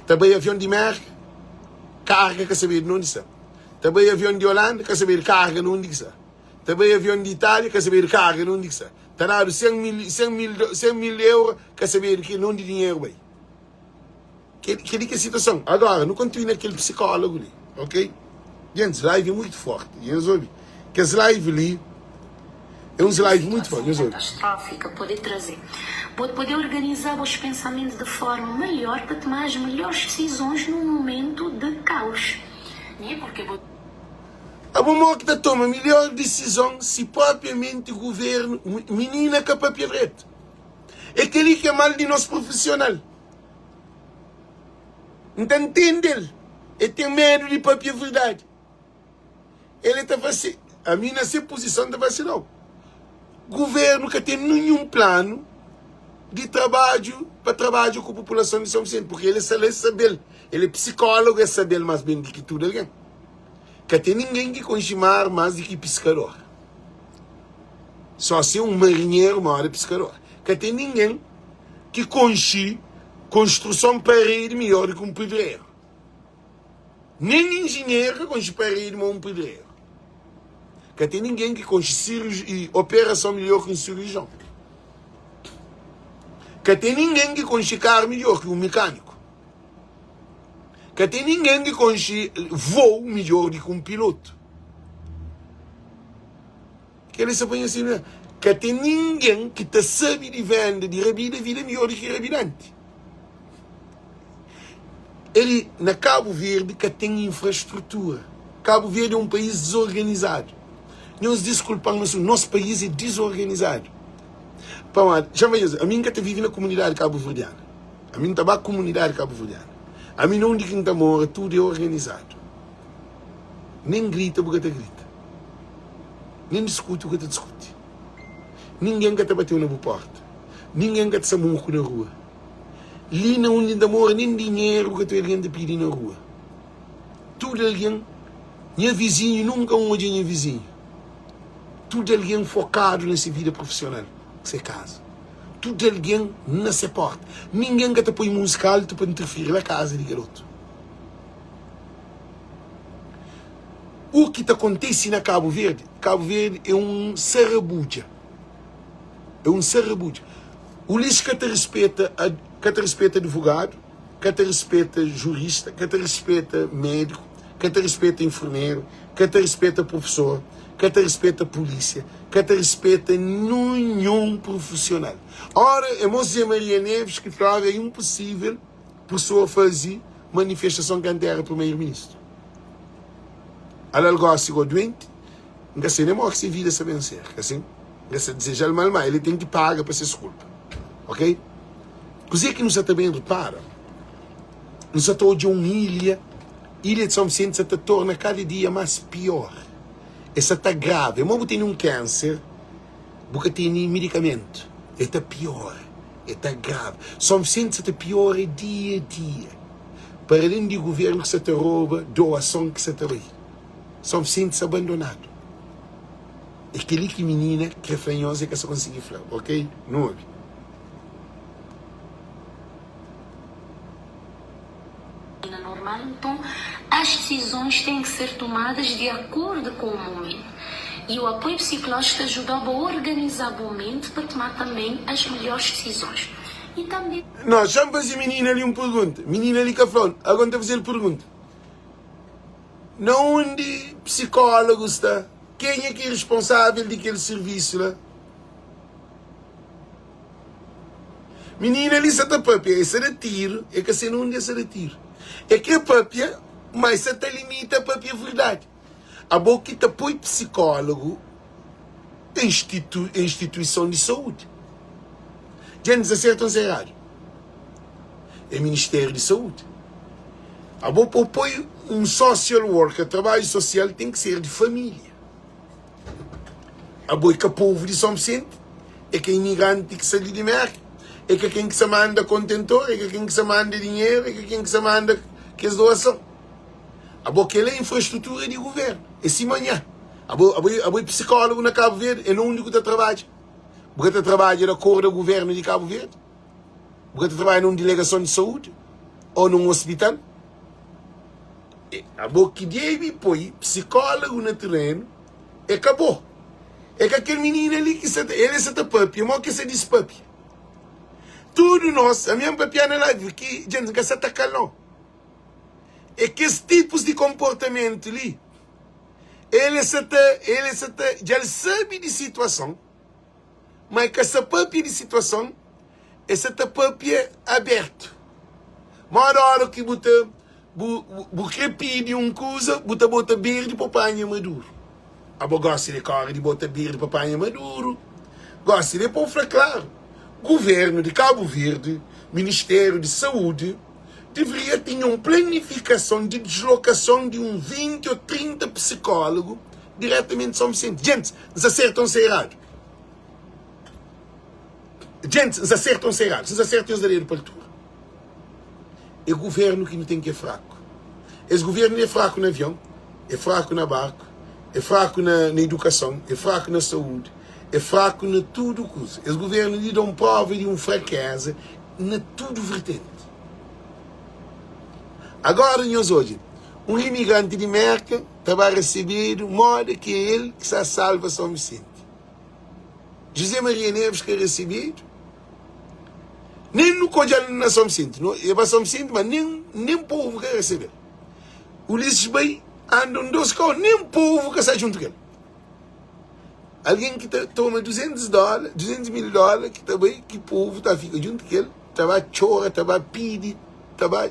S1: Ta bai avion di Merka, karga ka sabedu na undi sta. Ta bai avion di Holanda, ka sabedu karga na undi ki sta. Ta bai avion di Itália, ka sabedu karga na undi ki sta. Ta dadu 100 mil, 100 mil, 100 mil euro, ka sabedu ki na undi dinheru bai. Kel-li ki é situason. Agora, nu kontinua na kel psikólogu li, ok? Gentis, live é muitu forti. Nhos obi? Kes live li é uns live muitu forti. Nhos obi?
S2: Katastrófika pode traze. Bo pode organizá bos pensamentu de forma melhor pa tmá as melhores desizões num momentu de kaus, né? Porque bo.
S1: Abo mo ki ta toma melhor desizon si propriamenti governu. Minina ka papia dretu. É kel-li ki é mal di nos profissional. N ta ntende-l. El ten medu di papia verdadi. El ta fla si, ami na se puzison N ta fla si, nau, guvernu ka ten ninhun planu di trabadju pa trabadja ku populason di São Vicente, purki el el sabe-l, el é psikólogu, el sabe-l más ben di ki tudu algen. Ka ten ningen ki konxe mar más di ki piskador. Só si é un marinheru móda piskador. Ka ten ningen ki konxe konstruson paredi midjór di ki un pedreru. Nen injinheru ka konxe paredi ma un pedreru. Ka ten ningen ki konxe siruji, operason midjór ki un sirujion. Ka ten ningen ki konxe karu midjór ki un mekaniku. Ka ten ningen ki konxe vou midjór di ki un pilotu. Kel-li sta pa nha sirbi. Ka ten ningen ki ta sabe di venda di rabida vida midjór di ki rabidanti. Eli na Kabu Verdi ka ten infrastrutura. Kabu Verdi é un país dizorganizadu. Nhos diskulpa-m, mas nos país é dizorganizadu. Pamodi, xa-m fla nhos, ami N ka ta vive na kumunidadi kabuverdiana. Ami N ta ba kumunidadi kabuverdiana. Ami na undi ki N ta mora tudu é organizadu. Nen grita bu ka ta grita. Nen diskuti bu ka ta diskuti. Ningen ka ta bateu na bu porta. Ningen ka ta sa moku na rua. Li na undi N ta mora nen dinheru ka ta algen ta pidi na rua. Tudu algen, nha vizinhu nunka N odja nha vizinhu. Tudu algen fokadu na se vida profisional, se kaza. Tudu algen na se porta. Ningen ka ta poi múzika altu pa interfiri la kaza di kel otu. U ki ta kontise na Kabu Verdi, Kabu Verdi é un sarabudja. É un sarabudja. Ulisses ka ta rispeta ka ta rispeta advogadu, ka ta rispeta jurista, ka ta rispeta médiku, ka ta rispeta enfermeru, ka ta rispeta profesor, ka ta rispeta pulísia, ka ta rispeta ninhun profisional. Ora, é mo Zé Maria Neves ki flaba é inposível pessoa faze manifestason kantu era primeiro-ministru. Ala-l gosi go duenti, N ka sai nen moki se vida sa ben ser, ka sin? N ka sa dizeja-l mal, ma el ten ki paga pa ses kulpa, ok? Kuzê ki nu sa ta ben repara? Nu sa ta odja un ilha, ilha di São Vicente sa ta torna kada dia más pior, e sa ta agrava. É mo bu tene un kanser, bu ka tene medikamentu, e ta piora, e ta agrava. São Vicente sa ta piora dia a dia, para alén di guvernu ki sa ta roba doason ki sa ta bai. São Vicente sta abandonadu. É kel-li ki minina kre fla nhos, e ka sta konsigi fla. Ok? Nu obi.
S2: Na normal, nton as desizons ten ki ser tomadas di akordu ku o momentu. I o apoiu psikulójiku ta ajuda-bu a organiza bu menti pa toma tanben as melhores desizons. I tanbe.
S1: Nau, xa-m faze minina li un pergunta. Minina li ka fla-u, agora N ta faze-l pergunta. Na undi psikólogu sta? Kenha ki é responsável di kel sirvisu la? Minina li sa ta papia, e sa da tiru, e ka se na undi e sa da tiru. E kre papia, ma e sa ta limita papia verdadi. Abo ki ta poi psikólogu instituison di saúdi. Dja N sa sertu o N sa eradu? É Ministériu di Saúdi. Abo pa bu poi un social worker, trabadju sosial ten ki ser di família. Abo é ka povu di São Vicente, é ka imigranti ki sta li di Merka, é ka ken ki sta manda kontentor, é ka ken ki sta manda dinheru, é ka ken ki sta manda kes doason. Abo kel é infrastrutura di guvernu, é sima nha. Abo, abo, abo é psikólogu na Kabu Verdi, é na undi ku ta trabadja? Bu ka ta trabadja di akordu a guvernu di Kabu Verdi? Bu ka ta trabadja na un dilegason di saúdi ô na un ospital? É abo ki debe poi psikólogu na terenu, é ka bo. É ka kel minina li ki sa ta, el sa ta papia, mo ki sa dispapia. Tudu nos, ami N papia na live ki dja N ka sa ta kal no. É kes tipus di konportamentu li, el sa ta, el sa ta, dja el sabe di situason. ma e ka sta papia di situason, e sta ta papia abertu. Moda ora ki bu ta bu bu kre pidi un kuza, bu ta bota berdi pa panha maduru. Abo gosi di kore di bota berdi pa panha maduru. Gosi di pa fla klaru, guvernu di Kabu Verdi, Ministériu di Saúdi, deveria tinha un planifikason di deslokason di un 20 o 30 psikólogu diretamenti di São Vicente. Gentis, N sa sertu o N sa eradu? Gentis, N sa sertu o N sa eradu? Si N sa sertu, nhos da dedu pa altura. É guvernu ki nu ten ki é fraku. Es guvernu é fraku na avion, é fraku na barku, é fraku na, na idukason, é fraku na saúdi, é fraku na tudu kuza. Es guvernu li da un prova di un frakeza na tudu vertenti. Agora nhos odja, un imigranti di Merka. Ta ba resebedu moda ki é el ki sta salva São Vicente. José Maria Neves ka resebedu, nen nu ka odja-l na São Vicente. No, e ba São Vicente, ma nen, nen povu ka resebe-l. Ulisses bai anda un dos kau, nen povu ka sta djuntu ku el. Algen ki ta toma 200 dóla, 200 mil dóla ki ta bai, ki povu ta fika djuntu ku el, ta ba txora, ta ba pidi, ta ba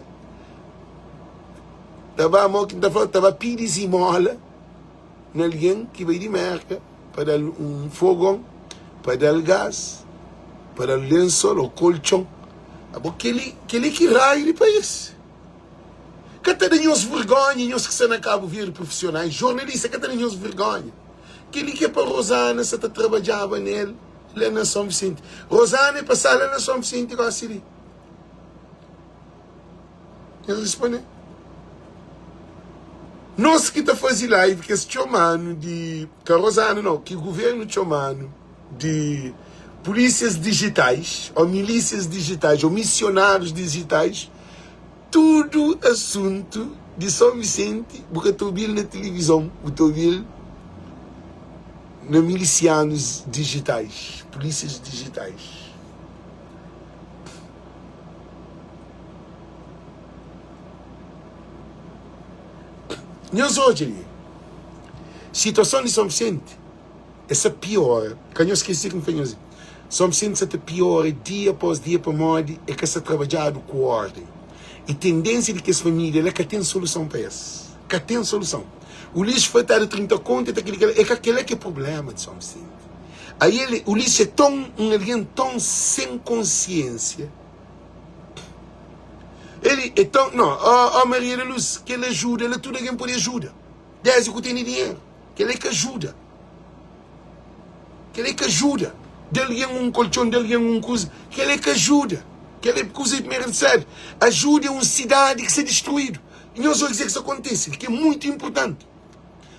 S1: ta ba mo ki N ta fla, ta ba pidi zimola na algen ki bai di Merka pa da-l un fogon, pa da-l gas, pa da-l lensol ô koltxon. Abo kel-li, kel-li ki raiu di país. Ka ta da nhos vergonha, nhos ki sta na Kabu Verdi, profisionais, jornalista, ka ta da nhos vergonha. Kel-li ki é pa Rosana sa ta trabadjaba nel la na São Vicente. Rosana é pa sta la na São Vicente gosi li. El responde, Nos ki ta faze live kes txoma-nu di, ka Rosana nau, ki governu txoma-nu di polísias dijitais, ô milísias dijitais, ô misionárius dijitais, tudu asuntu di São Vicente bu ka ta obi-l na tilivizon, bu ta obi-l na milisianus dijitais, polísias dijitais. Nhos odja li, situason di São Vicente é sa piora. Ka nhos skese ki N fla nhos li. São Vicente sa ta piora dia após dia pamodi é ka sa trabadjadu ku orden. I tendênsia di kes família la ka ten soluson pa es. Ka ten soluson. Ulisses foi ta da 30 kontu, e ta kel-li, kel-la. É ka kel-la ki é prubléma di São Vicente. Aí el, Ulisses é ton, un algen ton sen konsiênsia. Ele é tão. Não, ó, ó Maria da Luz, que ele ajuda, ele tudo alguém pode ajuda. Desde que tem dinheiro, que ele que ajuda. Que ele que ajuda. De alguém um colchão, de alguém um coisa, que ele que ajuda. Que ele coisa primeiro sabe. Ajuda é uma cidade que se destruído. E nós vamos dizer que isso acontece, que é muito importante.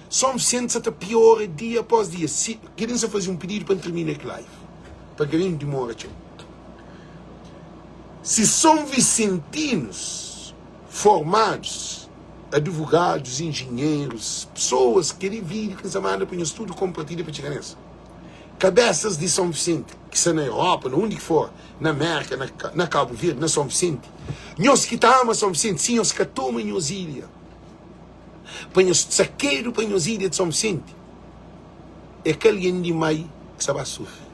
S1: São Vicente sa ta piora dia após dia. Si, querem só fazer um pedido para terminar aqui live. Para que não demora tchau. Si São Vicentinos formados, advogados, engenheiros, pessoas que ali vídeo que manda para nós tudo compartilha para chegar nessa. Cabeças de São Vicente, que está na Europa, na onde que for, na América, na, na Cabo Verde, na São Vicente. Nós que tá ama São Vicente, sim, nós que toma nós ilha. Pa nhos sakedu pa nhos ilha di São Vicente é ka algen di mai ki sa ba sufri.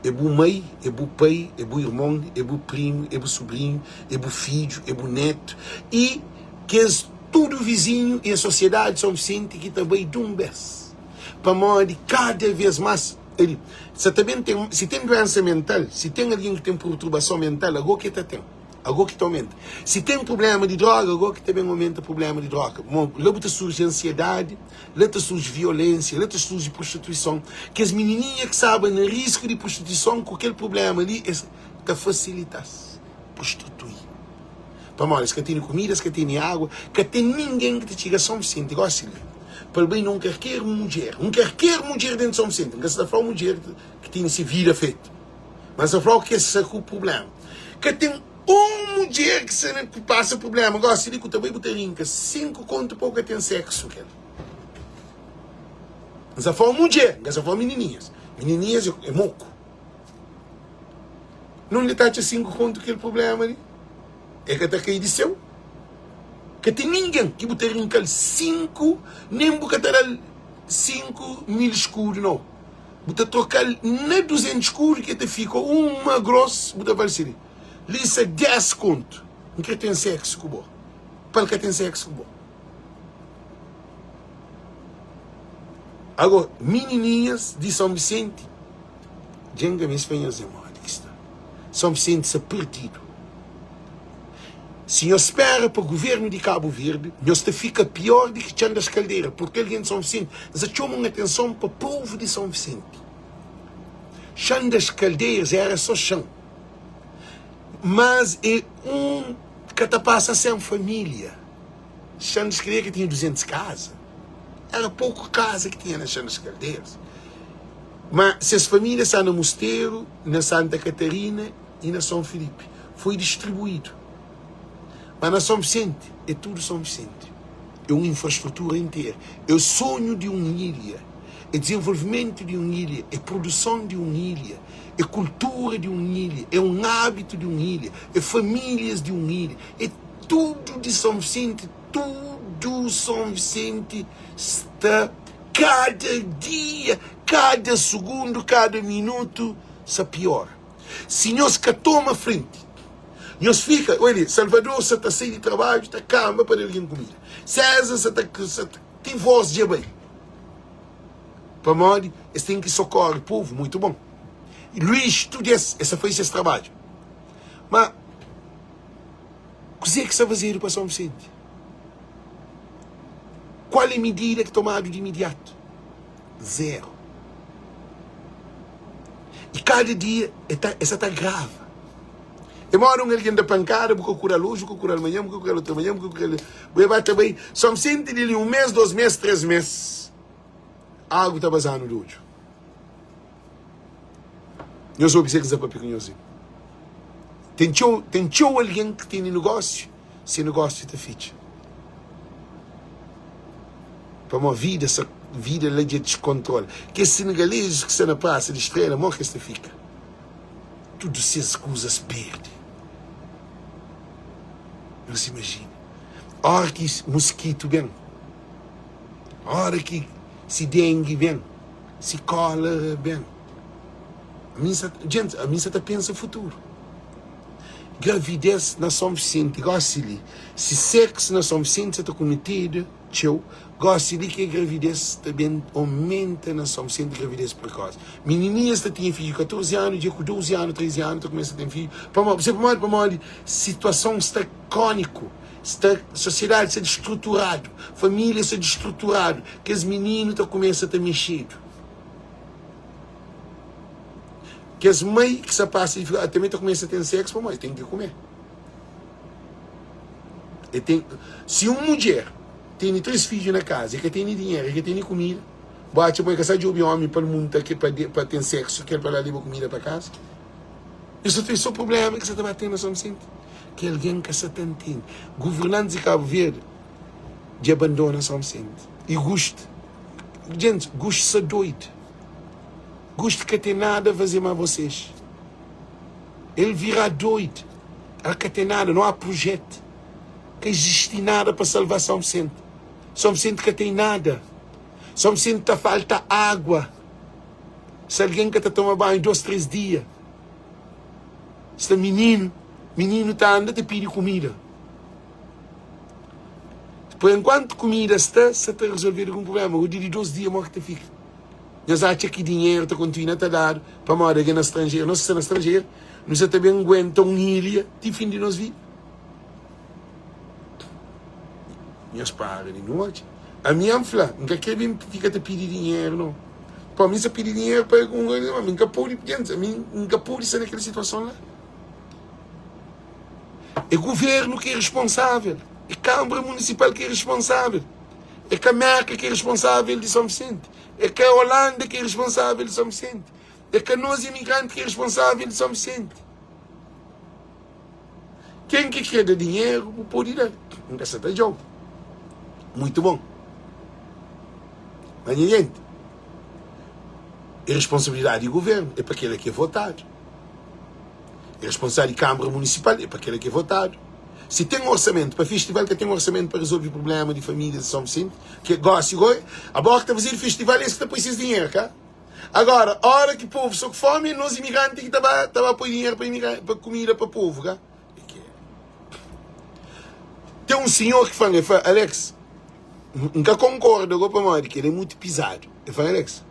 S1: É bu mai, é bu pai, é bu irmon, é bu primu, é bu subrinhu, é bu fidju, é bu netu i kes tudu vizinhu i sosiedadi di São Vicente ki ta bai dun bes. Pamodi kada vez mas el sa ta ben ten, si ten duensa mental, si ten algen ki ten purturbason mental, ago ki el ta ten. Ago ki ta aumenta. Si ten prubléma di dróga, ago ki ta ben aumenta prubléma di dróga. Mo, la bu ta surji ansiedadi, la ta surji violénsia, la ta surji prostituison. Kes minininha ki staba na risku di prostituison, ku kel prubléma li, es ta fasilita-s prostitui. Pamodi es ka tene kumida, es ka tene agu, ka ten ningen ki ta txiga Son Visenti gósi li pa el bai na un karker mudjer, un karker mudjer déntu Son Visenti. N ka sta ta fla un mudjer ki tene se vida fetu. Mas el fla-u ke sta ku prublema. Ka ten un mudjer ki sta na ku pasa prublema gosi li ku ta bai bu ta rinka 5 kontu pa bu ka ten seksu ku el. N sa fla-u mudjer, N ka sa fla-u minininhas. Minininhas é moku. Nunde ta atxa 5 kontu kel prublema li? E ka ta kai di seu. Ka ten ningen ki bu ta rinka-l 5, nen bu ka ta da-l 5 mil skudu, nau. Bu ta troka-l na 200 skudu ki ta fika uma gros, bu ta fala si li, li sa 10 kontu, N kre ten seksu ku bo, pa el ka ten seksu ku bo. Ago, minininhas di São Vicente, dja N ka meste fla nhos é modi ki sta. São Vicente sta perdidu. Si nhos spera pa governu di Kabu Verdi, nhos ta fika pior di ki Txan das Kaldera, purki algen di São Visenti sa txoma un atenson pa povu di São Visenti. Txan das Kaldeiras era só txan, mas é un ka ta pasa sen família. Txan das Kaldeiras ka tinha 200 kaza, era poku kaza ki tinha na Txan das Kaldeiras. Ma ses família sta na Musteru, na Santa Katarina i na São Filipe foi distribuídu. Ma na São Vicente é tudu São Vicente. É un infrastrutura interu. É sonhu di un ilha, é dizenvolvimentu di un ilha, é produson di un ilha, é kultura di un ilha, é un ábitu di un ilha, é famílias di un ilha, é tudu di São Vicente, tudu São Vicente sta kada dia, kada sugundu, kada minutu sa piora. Si nhos ka toma frenti, nhos fika, oi li, Salvador sa ta sai di trabadju ta kanba pa da algen kumida, César sa ta, sa ta, ti vós dja bai, pamodi es ten ki sokori povu, muitu bon. Luís, tudu es, es sa faze ses trabadju, ma kuzê ki sta fazedu pa São Vicente? Kual é midida ki tomadu di imidiatu? Zero. I kada dia e ta e sa ta agrava. É moda un algen da pankada, bu ka kural oji, bu ka kural manhan, bu ka kural otu manhan, bu ka kural. Bu e ba ta bai. Só senti di li un mes, dos mes, tres mes, agu ta bazanu di odju. Nhos obi kuzê ki N sta papia ku nhos li. Ten txeu, ten txeu algen ki tene negósiu, se negósiu ta fitxa. Pamodi vida sa vida la dja diskontrola. Kes senegalezus ki sta na prasa di Strela, modi ki es ta fika? Tudu ses kuzas perde. Nhos imajina, óra ki moskitu ben, óra ki si dengi ben, si kólera ben. Ami N sa, djenti, ami N sa ta pensa futuru. Gravidez na São Vicente, gosi li, si sexo na São Vicente sa ta kumetedu txeu, gosi li ke gravidez ta ben omenta na São Vicente, gravidez precoce. Minininhas ta tinha fidju 14 anu, dja ku 12 anu, 13 anu ta kumesa ten fidju. Pamodi? Pamodi? Pamodi? Pamodi situason sta króniku, sta, sosiedadi sta distruturadu, família sta distruturadu, kes mininu ta kumesa ta mexedu. Kes mai ki sa pasa dificuldadi tanbe ta kumesa ten sexo pamodi ten ki kume. E ten, si un mudjer tene 3 fidju na kaza, e ka tene dinheru, e ka tene kumida, bu atxa ma e ka sa djobe omi pa el munta ke pa pa ten sexo kel pa la leba kumida pa kaza? Isso é só problema ki sa ta ba ten na São Vicente, ki algen ka sa ta ntende. Governantes di Cabo Verde dja abandona São Vicente e gusta, gente, gusta sa doido. Gusto ka tem nada a fazer ma vocês El virá doid El ka tem nada, não há projeto Ka existi nada pa salvá São Vicente São Vicente ka tem nada São Vicente ta falta água Se alguém ka ta toma banho dos, três dia Sta minino, minino ta anda ta pidi kumida Por enquanto kumida sta, sa ta resolvedu algum problema Agora di di dos dia mó ki ta fika? Nhos atxa ki dinheru ta kontinua ta dadu pamodi algen na stranjeru? Nos ki sta na stranjeru, nu sa ta ben guenta un ilha ti fin di nos vida? Nhos para di nu odja. Ami N fla, N ka kre ben fika ta pidi dinheru, nau. Pa mi, N sa pidi dinheru pa un algen, ma mi N ka pode, gentis, ami N ka pode sta na kel situason la. É guvernu ki é responsável, é Kanbra Munisipal ki é responsável. É ka Merka ki é responsável di São Vicente, é ka Holanda ki é responsável di São Vicente, é ka nos imigranti ki é responsável di São Vicente. Ken ki kre da dinheru, bu pode da, N ka sa ta djau. Muito bom. Mas nha gente, é responsabilidade di governo, é pa kela ki é votadu. É responsabilidade di Câmara Municipal, é pa kela ki é votadu. Si ten orsamento pa festival, ka ten orsamento pa resolve problema di famílias di São Vicente, ke gosi goi, abo ki ta fazedu festival, es ki ta poi ses dinheru, ka? Agora, ora ki povu sta ku fomi, é nos imigranti ki ta ba, ta ba poi dinheru pa imigra, pa kumida pa povu, ka? É ke. Ten un senhor ki fla-m, el fla, Alex, N ka konkorda go pamodi kel é mutu pizadu. El fla, Alex,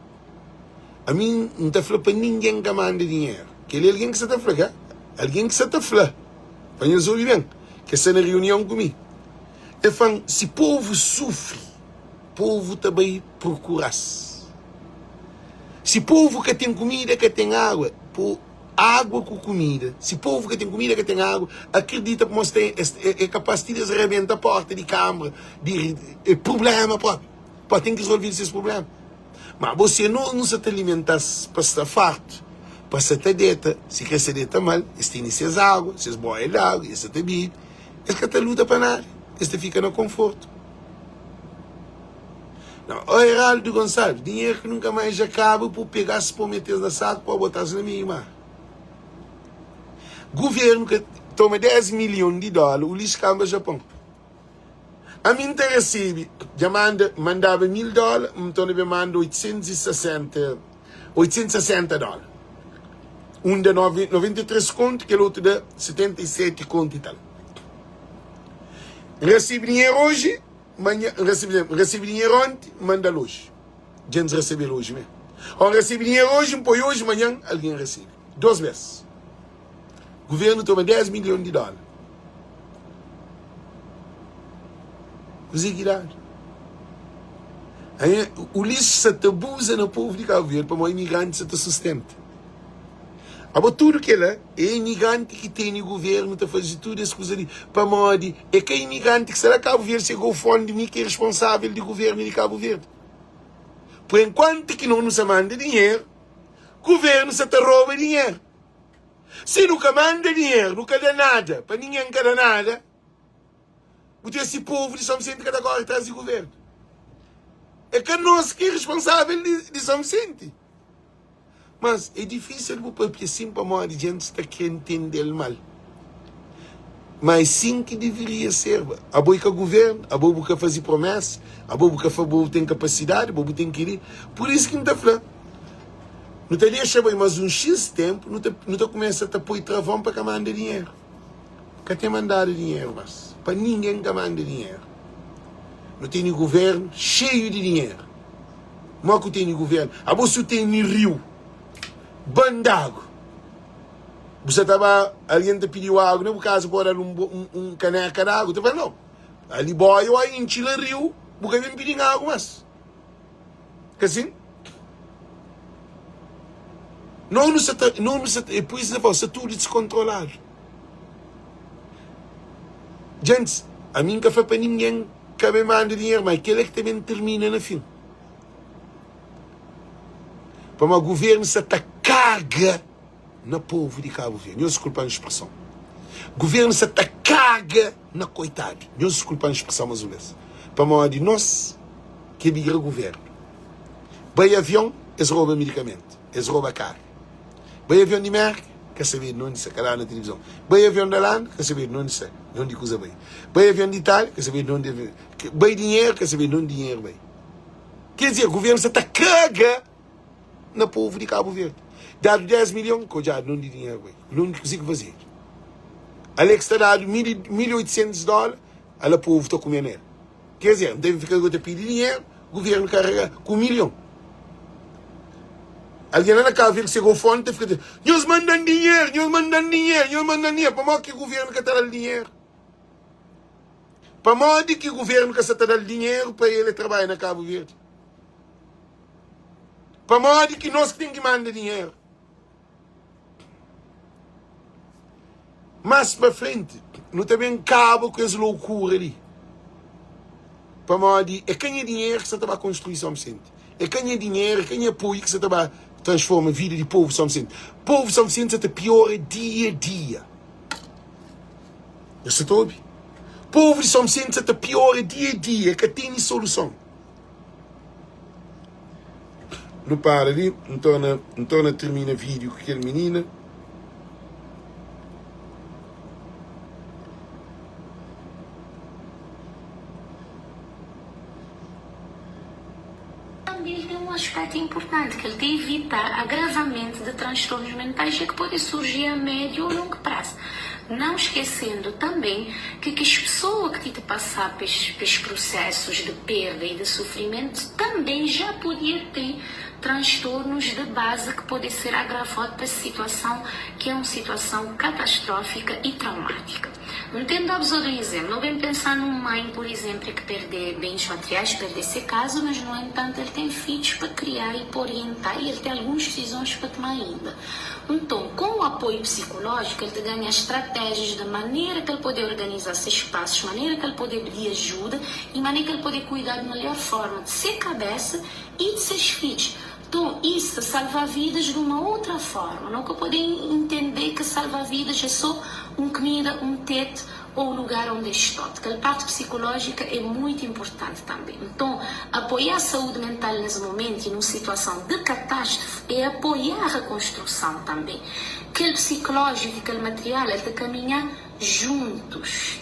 S1: ami N ta fla pa ningen ka manda dinheru. Kel-li é algen ki sa ta fla, ka? Algen ki sa ta fla. Pa nhos obi ben, ke sta na riunion ku mi. E fla-m, si povu sufri, povu ta bai prokura-s. Si povu ka ten kumida, ka ten agua, po, agua ku kumida. Si povu ka ten kumida, ka ten agua, akredita pamodi es ten, es, é kapas ti di es rebenta porta di kambra, di, é prublema propi. Pa ten ki resolvidu ses prublema. Ma bo se nos nu sa ta alimenta-s pa sta fartu, pa sa ta deta, si kre sa deta mal, es tene ses agua, ses boia di agua, es sa ta bibi, es ka ta luta pa nada, es ta fika na konfortu. Não, ó Heraldo Gonçalves, dinheiro que nunca mais acaba, por pegar-se por meter na saco, por botar-se na meio mar. Governo que toma 10 milhões de dólares, o lixo camba Japão. Ami N ta resebe, dja manda, mandaba 1000 dólar, nton el ben manda 860, 860 dólar. Un da 93 kontu, kel otu da 77 kontu i tal. N resebe dinheru oji, manha, N resebe, N resebe dinheru onti, N manda-l oji. Djentis resebe-l oji mê. Ô N resebe dinheru oji, N poi oji, manhan algen resebe. Dôs bês. Governo toma 10 milhon di dólar. Kuzê ki dadu? Aí, o lixo sa ta abusa na povo di Cabo Verde pamodi imigranti sa ta sustenta. Abo tudo kela é imigranti ki tene governo ta faze tudo es kuza li pamodi é ka imigranti ki sta na Cabo Verde se GoFundMe mi ki é responsável di governo di Cabo Verde. Por enquanto ki no nu sa manda dinheiro, governo sa ta rouba dinheiro. Si nu ka manda dinheru, nu ka da nada pa ningen ka da nada, bu ta si povu di São Vicente ka ta kore tras di guvernu. É ka nos ki é responsável di, di São Vicente. Mas é difícil bu papia sin pamodi djentis ta kre ntende-l mal. Ma é sin ki deveria serba. Abo é ka guvernu, abo bu ka faze promesa, abo bu ka fa, bo bu ten kapasidadi, bo bu ten keli. Pur isu ki N ta fla, nu ta dexa bai mas un xis tenpu, nu ta nu ta kumesa ta poi travon pa ka manda dinheru. Ka ten mandadu dinheru mas, pa ningen ka manda dinheru. Nu tene guvernu xeiu di dinheru. Mo ku tene guvernu? Abo si u tene riu, bandagu. Bu sa ta ba, algen ta pidiu agu na bu kaza pa dal un, un kaneka di agu, ta fla, no, ali boia o intxi la riu, bu ka ben pidin agu mas. Ka sin? No nu sa ta, no nu sa ta, e pur isu ta fla, sta tudu diskontroladu. Djentis, ami N ka fla pa ningen ka ben manda dinheru, ma kila ki ta ben tirmina na fin. Pamodi guvernu sa ta kaga na povu di Kabu Verdi. Nhos diskulpa-m spreson. Guvernu sa ta kaga na koitadu. Nhos diskulpa-m spreson mas un bes. Pamodi nos ki bira guvernu. Bai avion, es roba medikamentu, es roba karu. Bai avion di Merka, ka sabedu na undi sta, ka dadu na tilivizon. Bai avion di Olanda, ka sabedu na undi sta, na undi kuza bai. Bai avion di Itália, ka sabedu na undi. Bai dinheru, ka sabedu na undi dinheru bai. Ker dizer, guvernu sa ta kaga na povu di Kabu Verdi. Dadu 10 milhon, ka odjadu na undi dinheru bai, na undi kuze ki fazedu. Alex ta dadu 1800 dóla, ala povu ta kume na el. Ker dizer, N ta fika ta pidi dinheru, guvernu karega ku milhon. Algen la na Kabu Verdi ki se GoFundMe ta fika ta, nhos manda-m dinheru, nhos manda-m dinheru, nhos manda-m dinheru. Pamodi ki guvernu ka ta da-l dinheru? Pamodi ki guvernu ka sa ta da-l dinheru pa el trabadja na Kabu Verdi? Pamodi ki nos ki ten ki manda dinheru? Mas pa frenti, nu ta ben kaba ku es loukura li. Pamodi é ka nha dinheru ki sa ta ba konstrui São Vicente. É ka nha dinheru, é ka nha apoiu ki sa ta ba transforma vida di povu São Vicente. Povu São Vicente sa ta piora dia dia. Nhos sa ta obi? Povu di São Vicente sa ta piora dia dia, ka tene soluson. Nu para li, N torna, N torna termina vídeo ku kel minina.
S2: Tanbê el ten un aspétu inpurtanti, ki el ta ivita agravamentu di transtornus mentais ki pode surji a médiu ô longu prazu. Não esquecendo também que kes pessoa que ti ta passá pes pes processos de perda e de sofrimento também já podia tem transtornos de base que pode ser agravód pa situação que é um situação catastrófica e traumática. N ten dá bzod un exemplo, no ben pensá num mãe por exemplo que perdê bens materiais, perdê se casa, mas no entanto el tem fidjos pa criá e pa orientá e el tem alguns decisões pa tmá ainda. Nton, com o apoio psicológico, el ta ganha estratégias de manera que el pode organizá ses passos, manera que el pode pdi ajuda e manera que el pode cuidá de melhor forma de se cabeça e de ses fidjos. Nton, isso ta salvá vidas de uma outra forma. No ka pode entendê que salvá vidas é só um kmida, um teto. Ou lugar onde estou. Kel parti psikolójika é muitu inpurtanti tanbe. Nton, apoiá saúdi mental nes momentu i nun situason di katástrufe é apoiá rekonstruson tanbe. Kel psiklójiku i kel material el ta kaminhá juntus.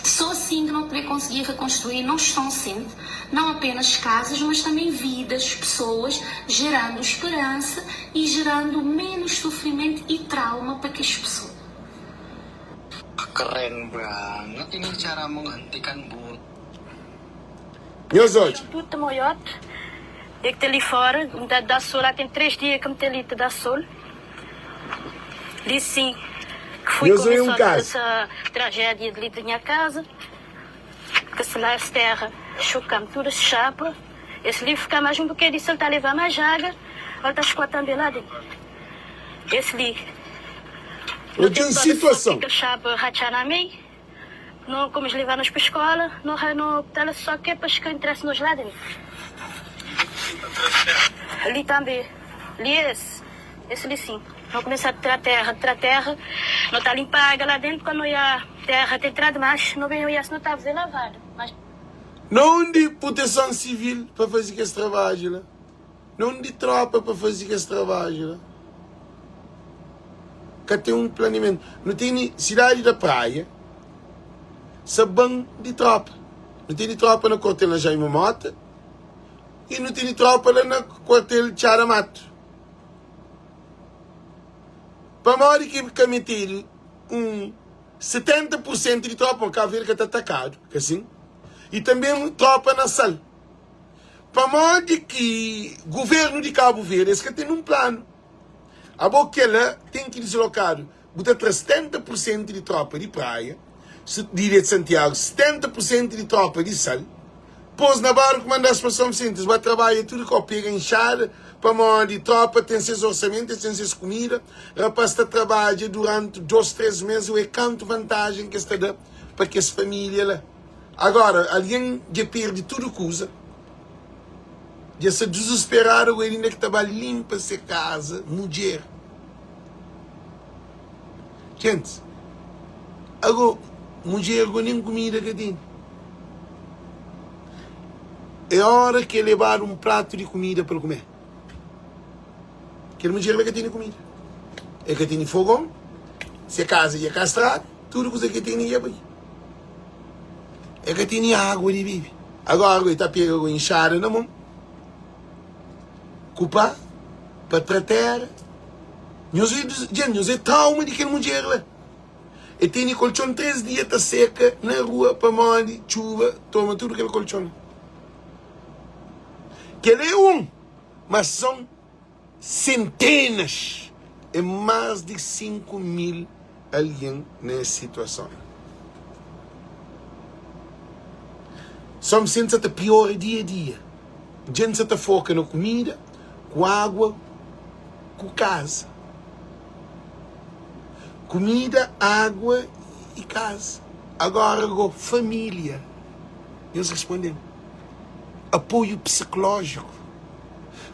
S2: Só asin ki no ta ben konsigi rekonstruí nos Sonsent, nau apenas kazas, mas tanbe vidas, pesoas, jerandu speransa i jerandu menus sufrimentu i trauma pa kes pesoa.
S3: Keren banget ini cara menghentikan bu.
S1: Nhos odja.
S4: Tudo moiote é que tá li fora, me tá dá sol, lá tem 3 dia que me tá li te dá sol. Li sim, que foi
S1: Nhos odja un
S4: começou
S1: kazu.
S4: essa tragédia de li de minha casa, que se lá essa terra chocam tudo esse chapa, esse li fica mais um bocadinho, se ele tá levar mais água, ele tá escoar também lá dentro. Esse li não
S1: Odja
S4: tem
S1: un
S4: toda sorte
S1: situason.
S4: que chapa rachar na meio, não como levar-nos para escola, não não tela só que é para que interessa nos lá dentro. Ali também, ali esse, esse ali sim. Não começa a tirar terra, tirar terra, não está limpa a água lá dentro, quando ia terra tem entrado mais, não vem ia se não está a fazer lavado. Mas
S1: Na undi proteson sivil pa faze kes trabadju la? Na undi tropa pa faze kes trabadju la? Ka ten un planiamentu. Nu tene sidadi da Praia sa ban di tropa. Nu tene tropa na kuartel na Jaime Mota i nu tene tropa la na kuartel Txada Matu. Pamodi ki ka metedu un 70 pur sentu di tropa? Kabu Verdi ka ta atakadu, ka sin? I tanbe tropa na Sal. Pamodi ki governu di Kabu Verdi es ka ten un planu? Abo kela ten ki dislokadu. Bu ta tra 70 pur sentu di tropa di Praia, di Ilha di Santiagu, 70 pur sentu di tropa di Sal, pos na barku manda-s pa São Vicente, es ba trabadja tudu kau, pega inxada, pamodi tropa ten ses orsamentu, es ten ses kumida, rapas ta trabadja duranti dos, tres mes, oe kantu vantajen ki es ta da pa kes familia la. Agora, algen dja perde tudu kuza, dja sta dizusperadu, agora inda ki ta ba linpa se kaza, mudjer. Gentis, ago mudjer go nen kumida ka tene. É ora ki el lebadu un pratu di kumida pa el kume. Kel mudjer la ka tene kumida. El ka tene fogon, se kaza dja kastradu, tudu kuza ki el tene dja bai. El ka tene agua di bebe. Agora el ta pega ku inxada na mon, ku pá, pa tra tera. Nhos é, djen, nhos é trauma di kel mudjer la. El tene koltxon 3 dia ta seka na rua pamodi txuba toma tudu kel koltxon la. Kel é un, mas son sentenas é más di 5 mil algen na es situason la. São Vicente sa ta piora dia a dia. Djent sa ta foka na kumida, ku agua, ku kaza. Kumida, agua i kaza. Agora go familia. Nhos responde-m. Apoiu psikolójiku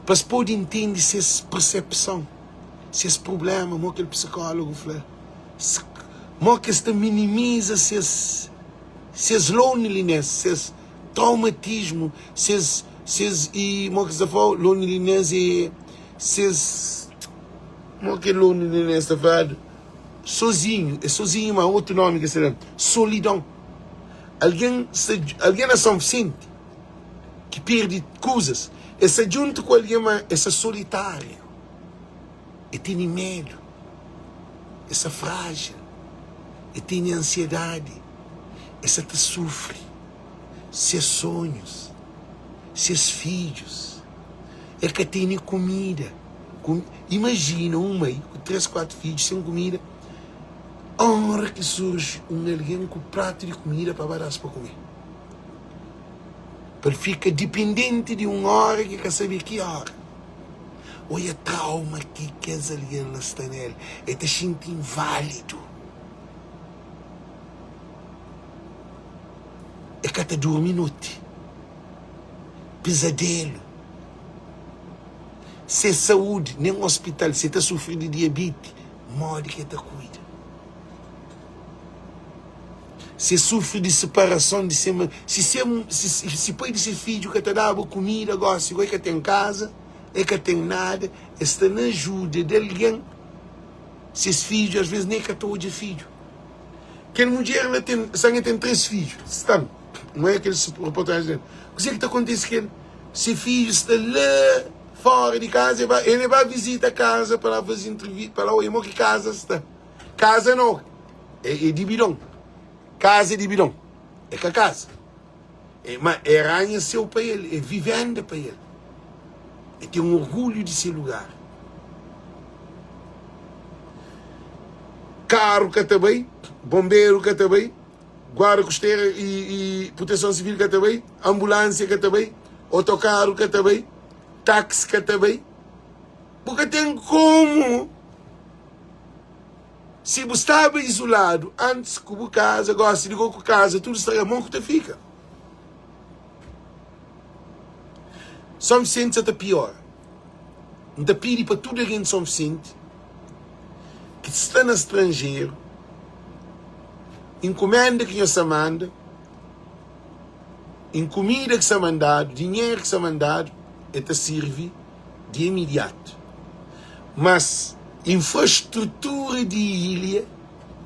S1: pa es pode intende ses persepson, ses prubléma, mo kel psikólogu fla, mo ki es ta minimiza ses ses loneliness, ses traumatismu, ses ses i mo ki es ta fla loneliness é ses mo ki loneliness ta fladu sozinhu, é sozinhu ma otu nomi ki es ta da solidon. Algen sta algen na São Vicente ki perde kuzas, el sta djuntu ku algen ma el sta solitáriu, el tene medu, el sta frájil, el tene ansiedadi, el sta ta sufri. Ses sonhus, ses fidjus, el ka tene kumida. Imajina un mai ku 3, 4 fidju sen kumida, óra ki surji un algen ku pratu di kumida pa ba da-s pa kume. Pa el fika dipendenti di un óra ki ka sabe ki óra. Oia trauma ki kes algen la sta na el. El ta xinti inválidu. El ka ta durmi noti. Pizadelu. Se saúdi, nen ospital, si el ta sufri di diabeti, modi ki el ta kuida? Si e sufri di siparason di se ma, si se si si pai di se fidju ka ta daba kumida, gósi gó e ka ten kaza, e ka ten nada, e sta na ajuda di algen, ses fidju asves nen e ka ta odja fidju. Kel mudjer la ten, san e ten 3 fidju, stan, N oja kel reportajen del. Kuzê ki ta kontise ku el? Se fidju sta la fora di kaza, e ba, el e ba vizita kaza pa la faze entrevista, pa la oja mo ki kaza sta. Kaza nau, é, é di bidon. Kaza é di bidon, é ka kaza. É, ma é ranha seu pa el, é vivenda pa el. É ten orgulhu di se lugar. Karu ka ta bai, bomberu ka ta bai, guarda kostera i, i proteson sivil ka ta bai, ambulânsia ka ta bai, otokaru ka ta bai, táxi ka ta bai. Bu ka ten komu. Si bu staba izuladu antis ku bu kaza, gosi di go ku kaza tudu straga, mo ku ta fika? Son Visenti sa ta piora. N ta pidi pa tudu algen di Son Visenti ki sta na stranjeru, inkumenda ki nhos sa manda, inkumida ki sa mandadu, dinheru ki sa mandadu, e ta sirvi di imidiatu. Mas infrastrutura di ilha,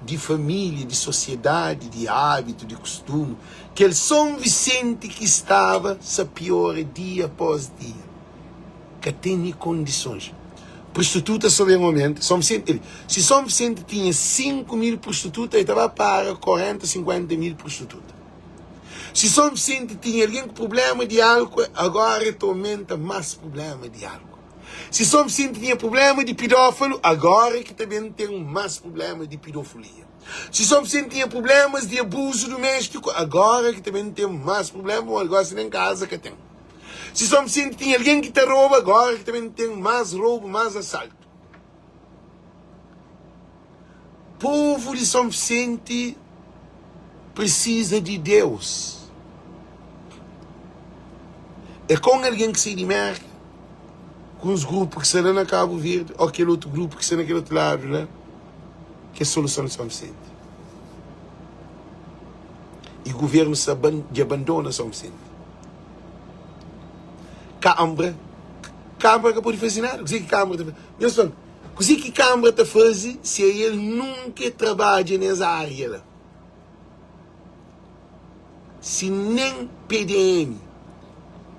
S1: di família, di sosiedadi, di ábitu, di kustumu, kel Son Visenti ki staba sa piora dia após dia. Ka tene kondisons. Prostituta so ben omenta. Son Visenti, si Son Visenti tinha 5 mil prostituta, el ta ba para 40, 50 mil prostituta. Si Son Visenti tinha algen ku prubléma di álku, agóra el ta omenta más prubléma di álku. Si Son Visenti tinha prubléma di pidófalu, agóra ki ta ben ten más prubléma di pidofolia. Si Son Visenti tinha prublémas di abuzu duméstiku, agóra ki ta ben ten más prubléma, pamodi gósi nen kaza ka ten. Si Son Visenti tinha algen ki ta roba, agóra ki ta ben ten más robu, más asaltu. Povu di Son Visenti prisiza di Deus. É ka un algen ki sai di Merka ku uns grupu ki sta la na Kabu Verdi ô kel otu grupu ki sta na kel otu ladu la ki é soluson di Son Visenti. I guvernu sta dja bandona Son Visenti. Kanbra, kanbra ka pode faze nada. Kuzê ki kanbra ta faze? Nhos fla-m. Kuzê ki kanbra ta faze si el nunka e trabadja nes ária la? Si nen PDM,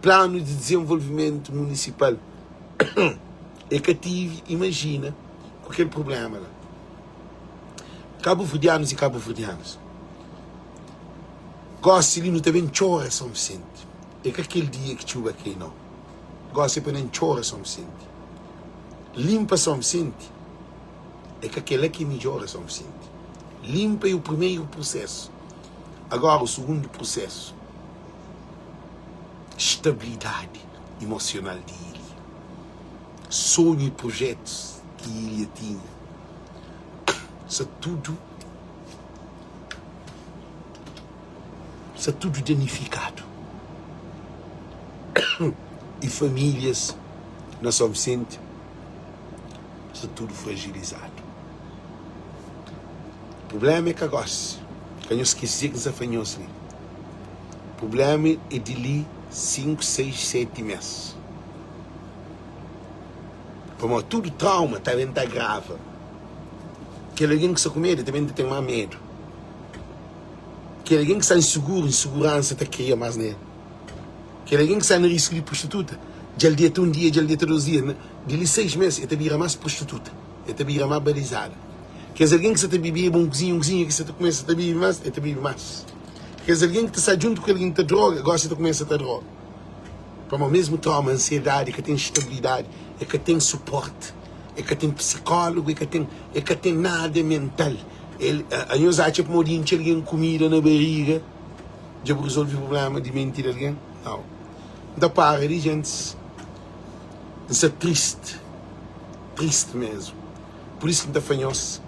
S1: Planu di Dizenvolvimentu Munisipal, e ka tive, imajina ku kel prubléma la. Kabuverdianus i kabuverdianas, gósi li nu ta ben txora Son Visenti. É ka kel dia ki txuba kai, nau. Gósi é pa nen txora Son Visenti. Limpa São Vicente é ka kela ki midjora São Vicente. Limpa é o primeiro processo. Agora o segundo processo, estabilidade emocional di ilha. Sonho e projetos ki ilha tinha sta tudo sta tudo danifikadu. E famílias na São Vicente sta tudu fragilizadu. Prublema é ka gosi, ka nhos skese ki N sta fla nhos li. Prublema é di li 5, 6, 7 mes. Pamodi tudu trauma ta ben ta agrava. Kel algen ki sta ku medu ta ben ta ten más medu. Kel algen ki sta inseguru, inseguransa ta kria más nel. Kel algen ki sta na risku di prostituta, dja el deta un dia, dja el deta dos dia, di li seis mes el ta bira mas prostituta, el ta bira mas balizada. Kes algen ki sta ta bibeba un kuzinha, un kuzinha ki sta ta kumesa ta bibi mas, el ta bibi mas. Kes algen ki ta sta djuntu ku algen ki ta droga, gosi ta kumesa ta droga. Pamodi mesmu trauma, ansiedadi, ka ten stabilidadi, el ka ten suporti, el ka ten psikólogu, el ka ten, el ka ten nada mental. El, anhos atxa pamodi intxi algen kumida na bariga? Dja bu rezolve prublema di menti di algen? Nau. N ta para di gentis. N sta tristi, tristi mesmu. Pur isu ki N ta fla nhos,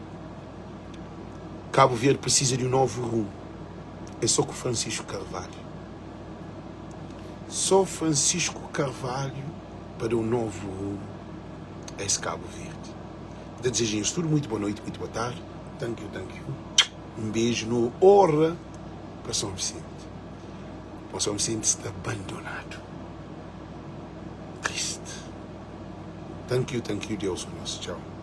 S1: Kabu Verdi prisiza di un novu rumu. É so ku Francisco Carvalho. So Francisco Carvalho pa da un novu rumu a es Kabu Verdi. N ta dizeja nhos tudu muitu boa noiti, muitu boa tardi. Thank you, thank you. Un beju no ora. Pa São Vicente. Pa São Vicente sta abandonadu. Triste. Thank you, thank you Deus ku nos. Tchau.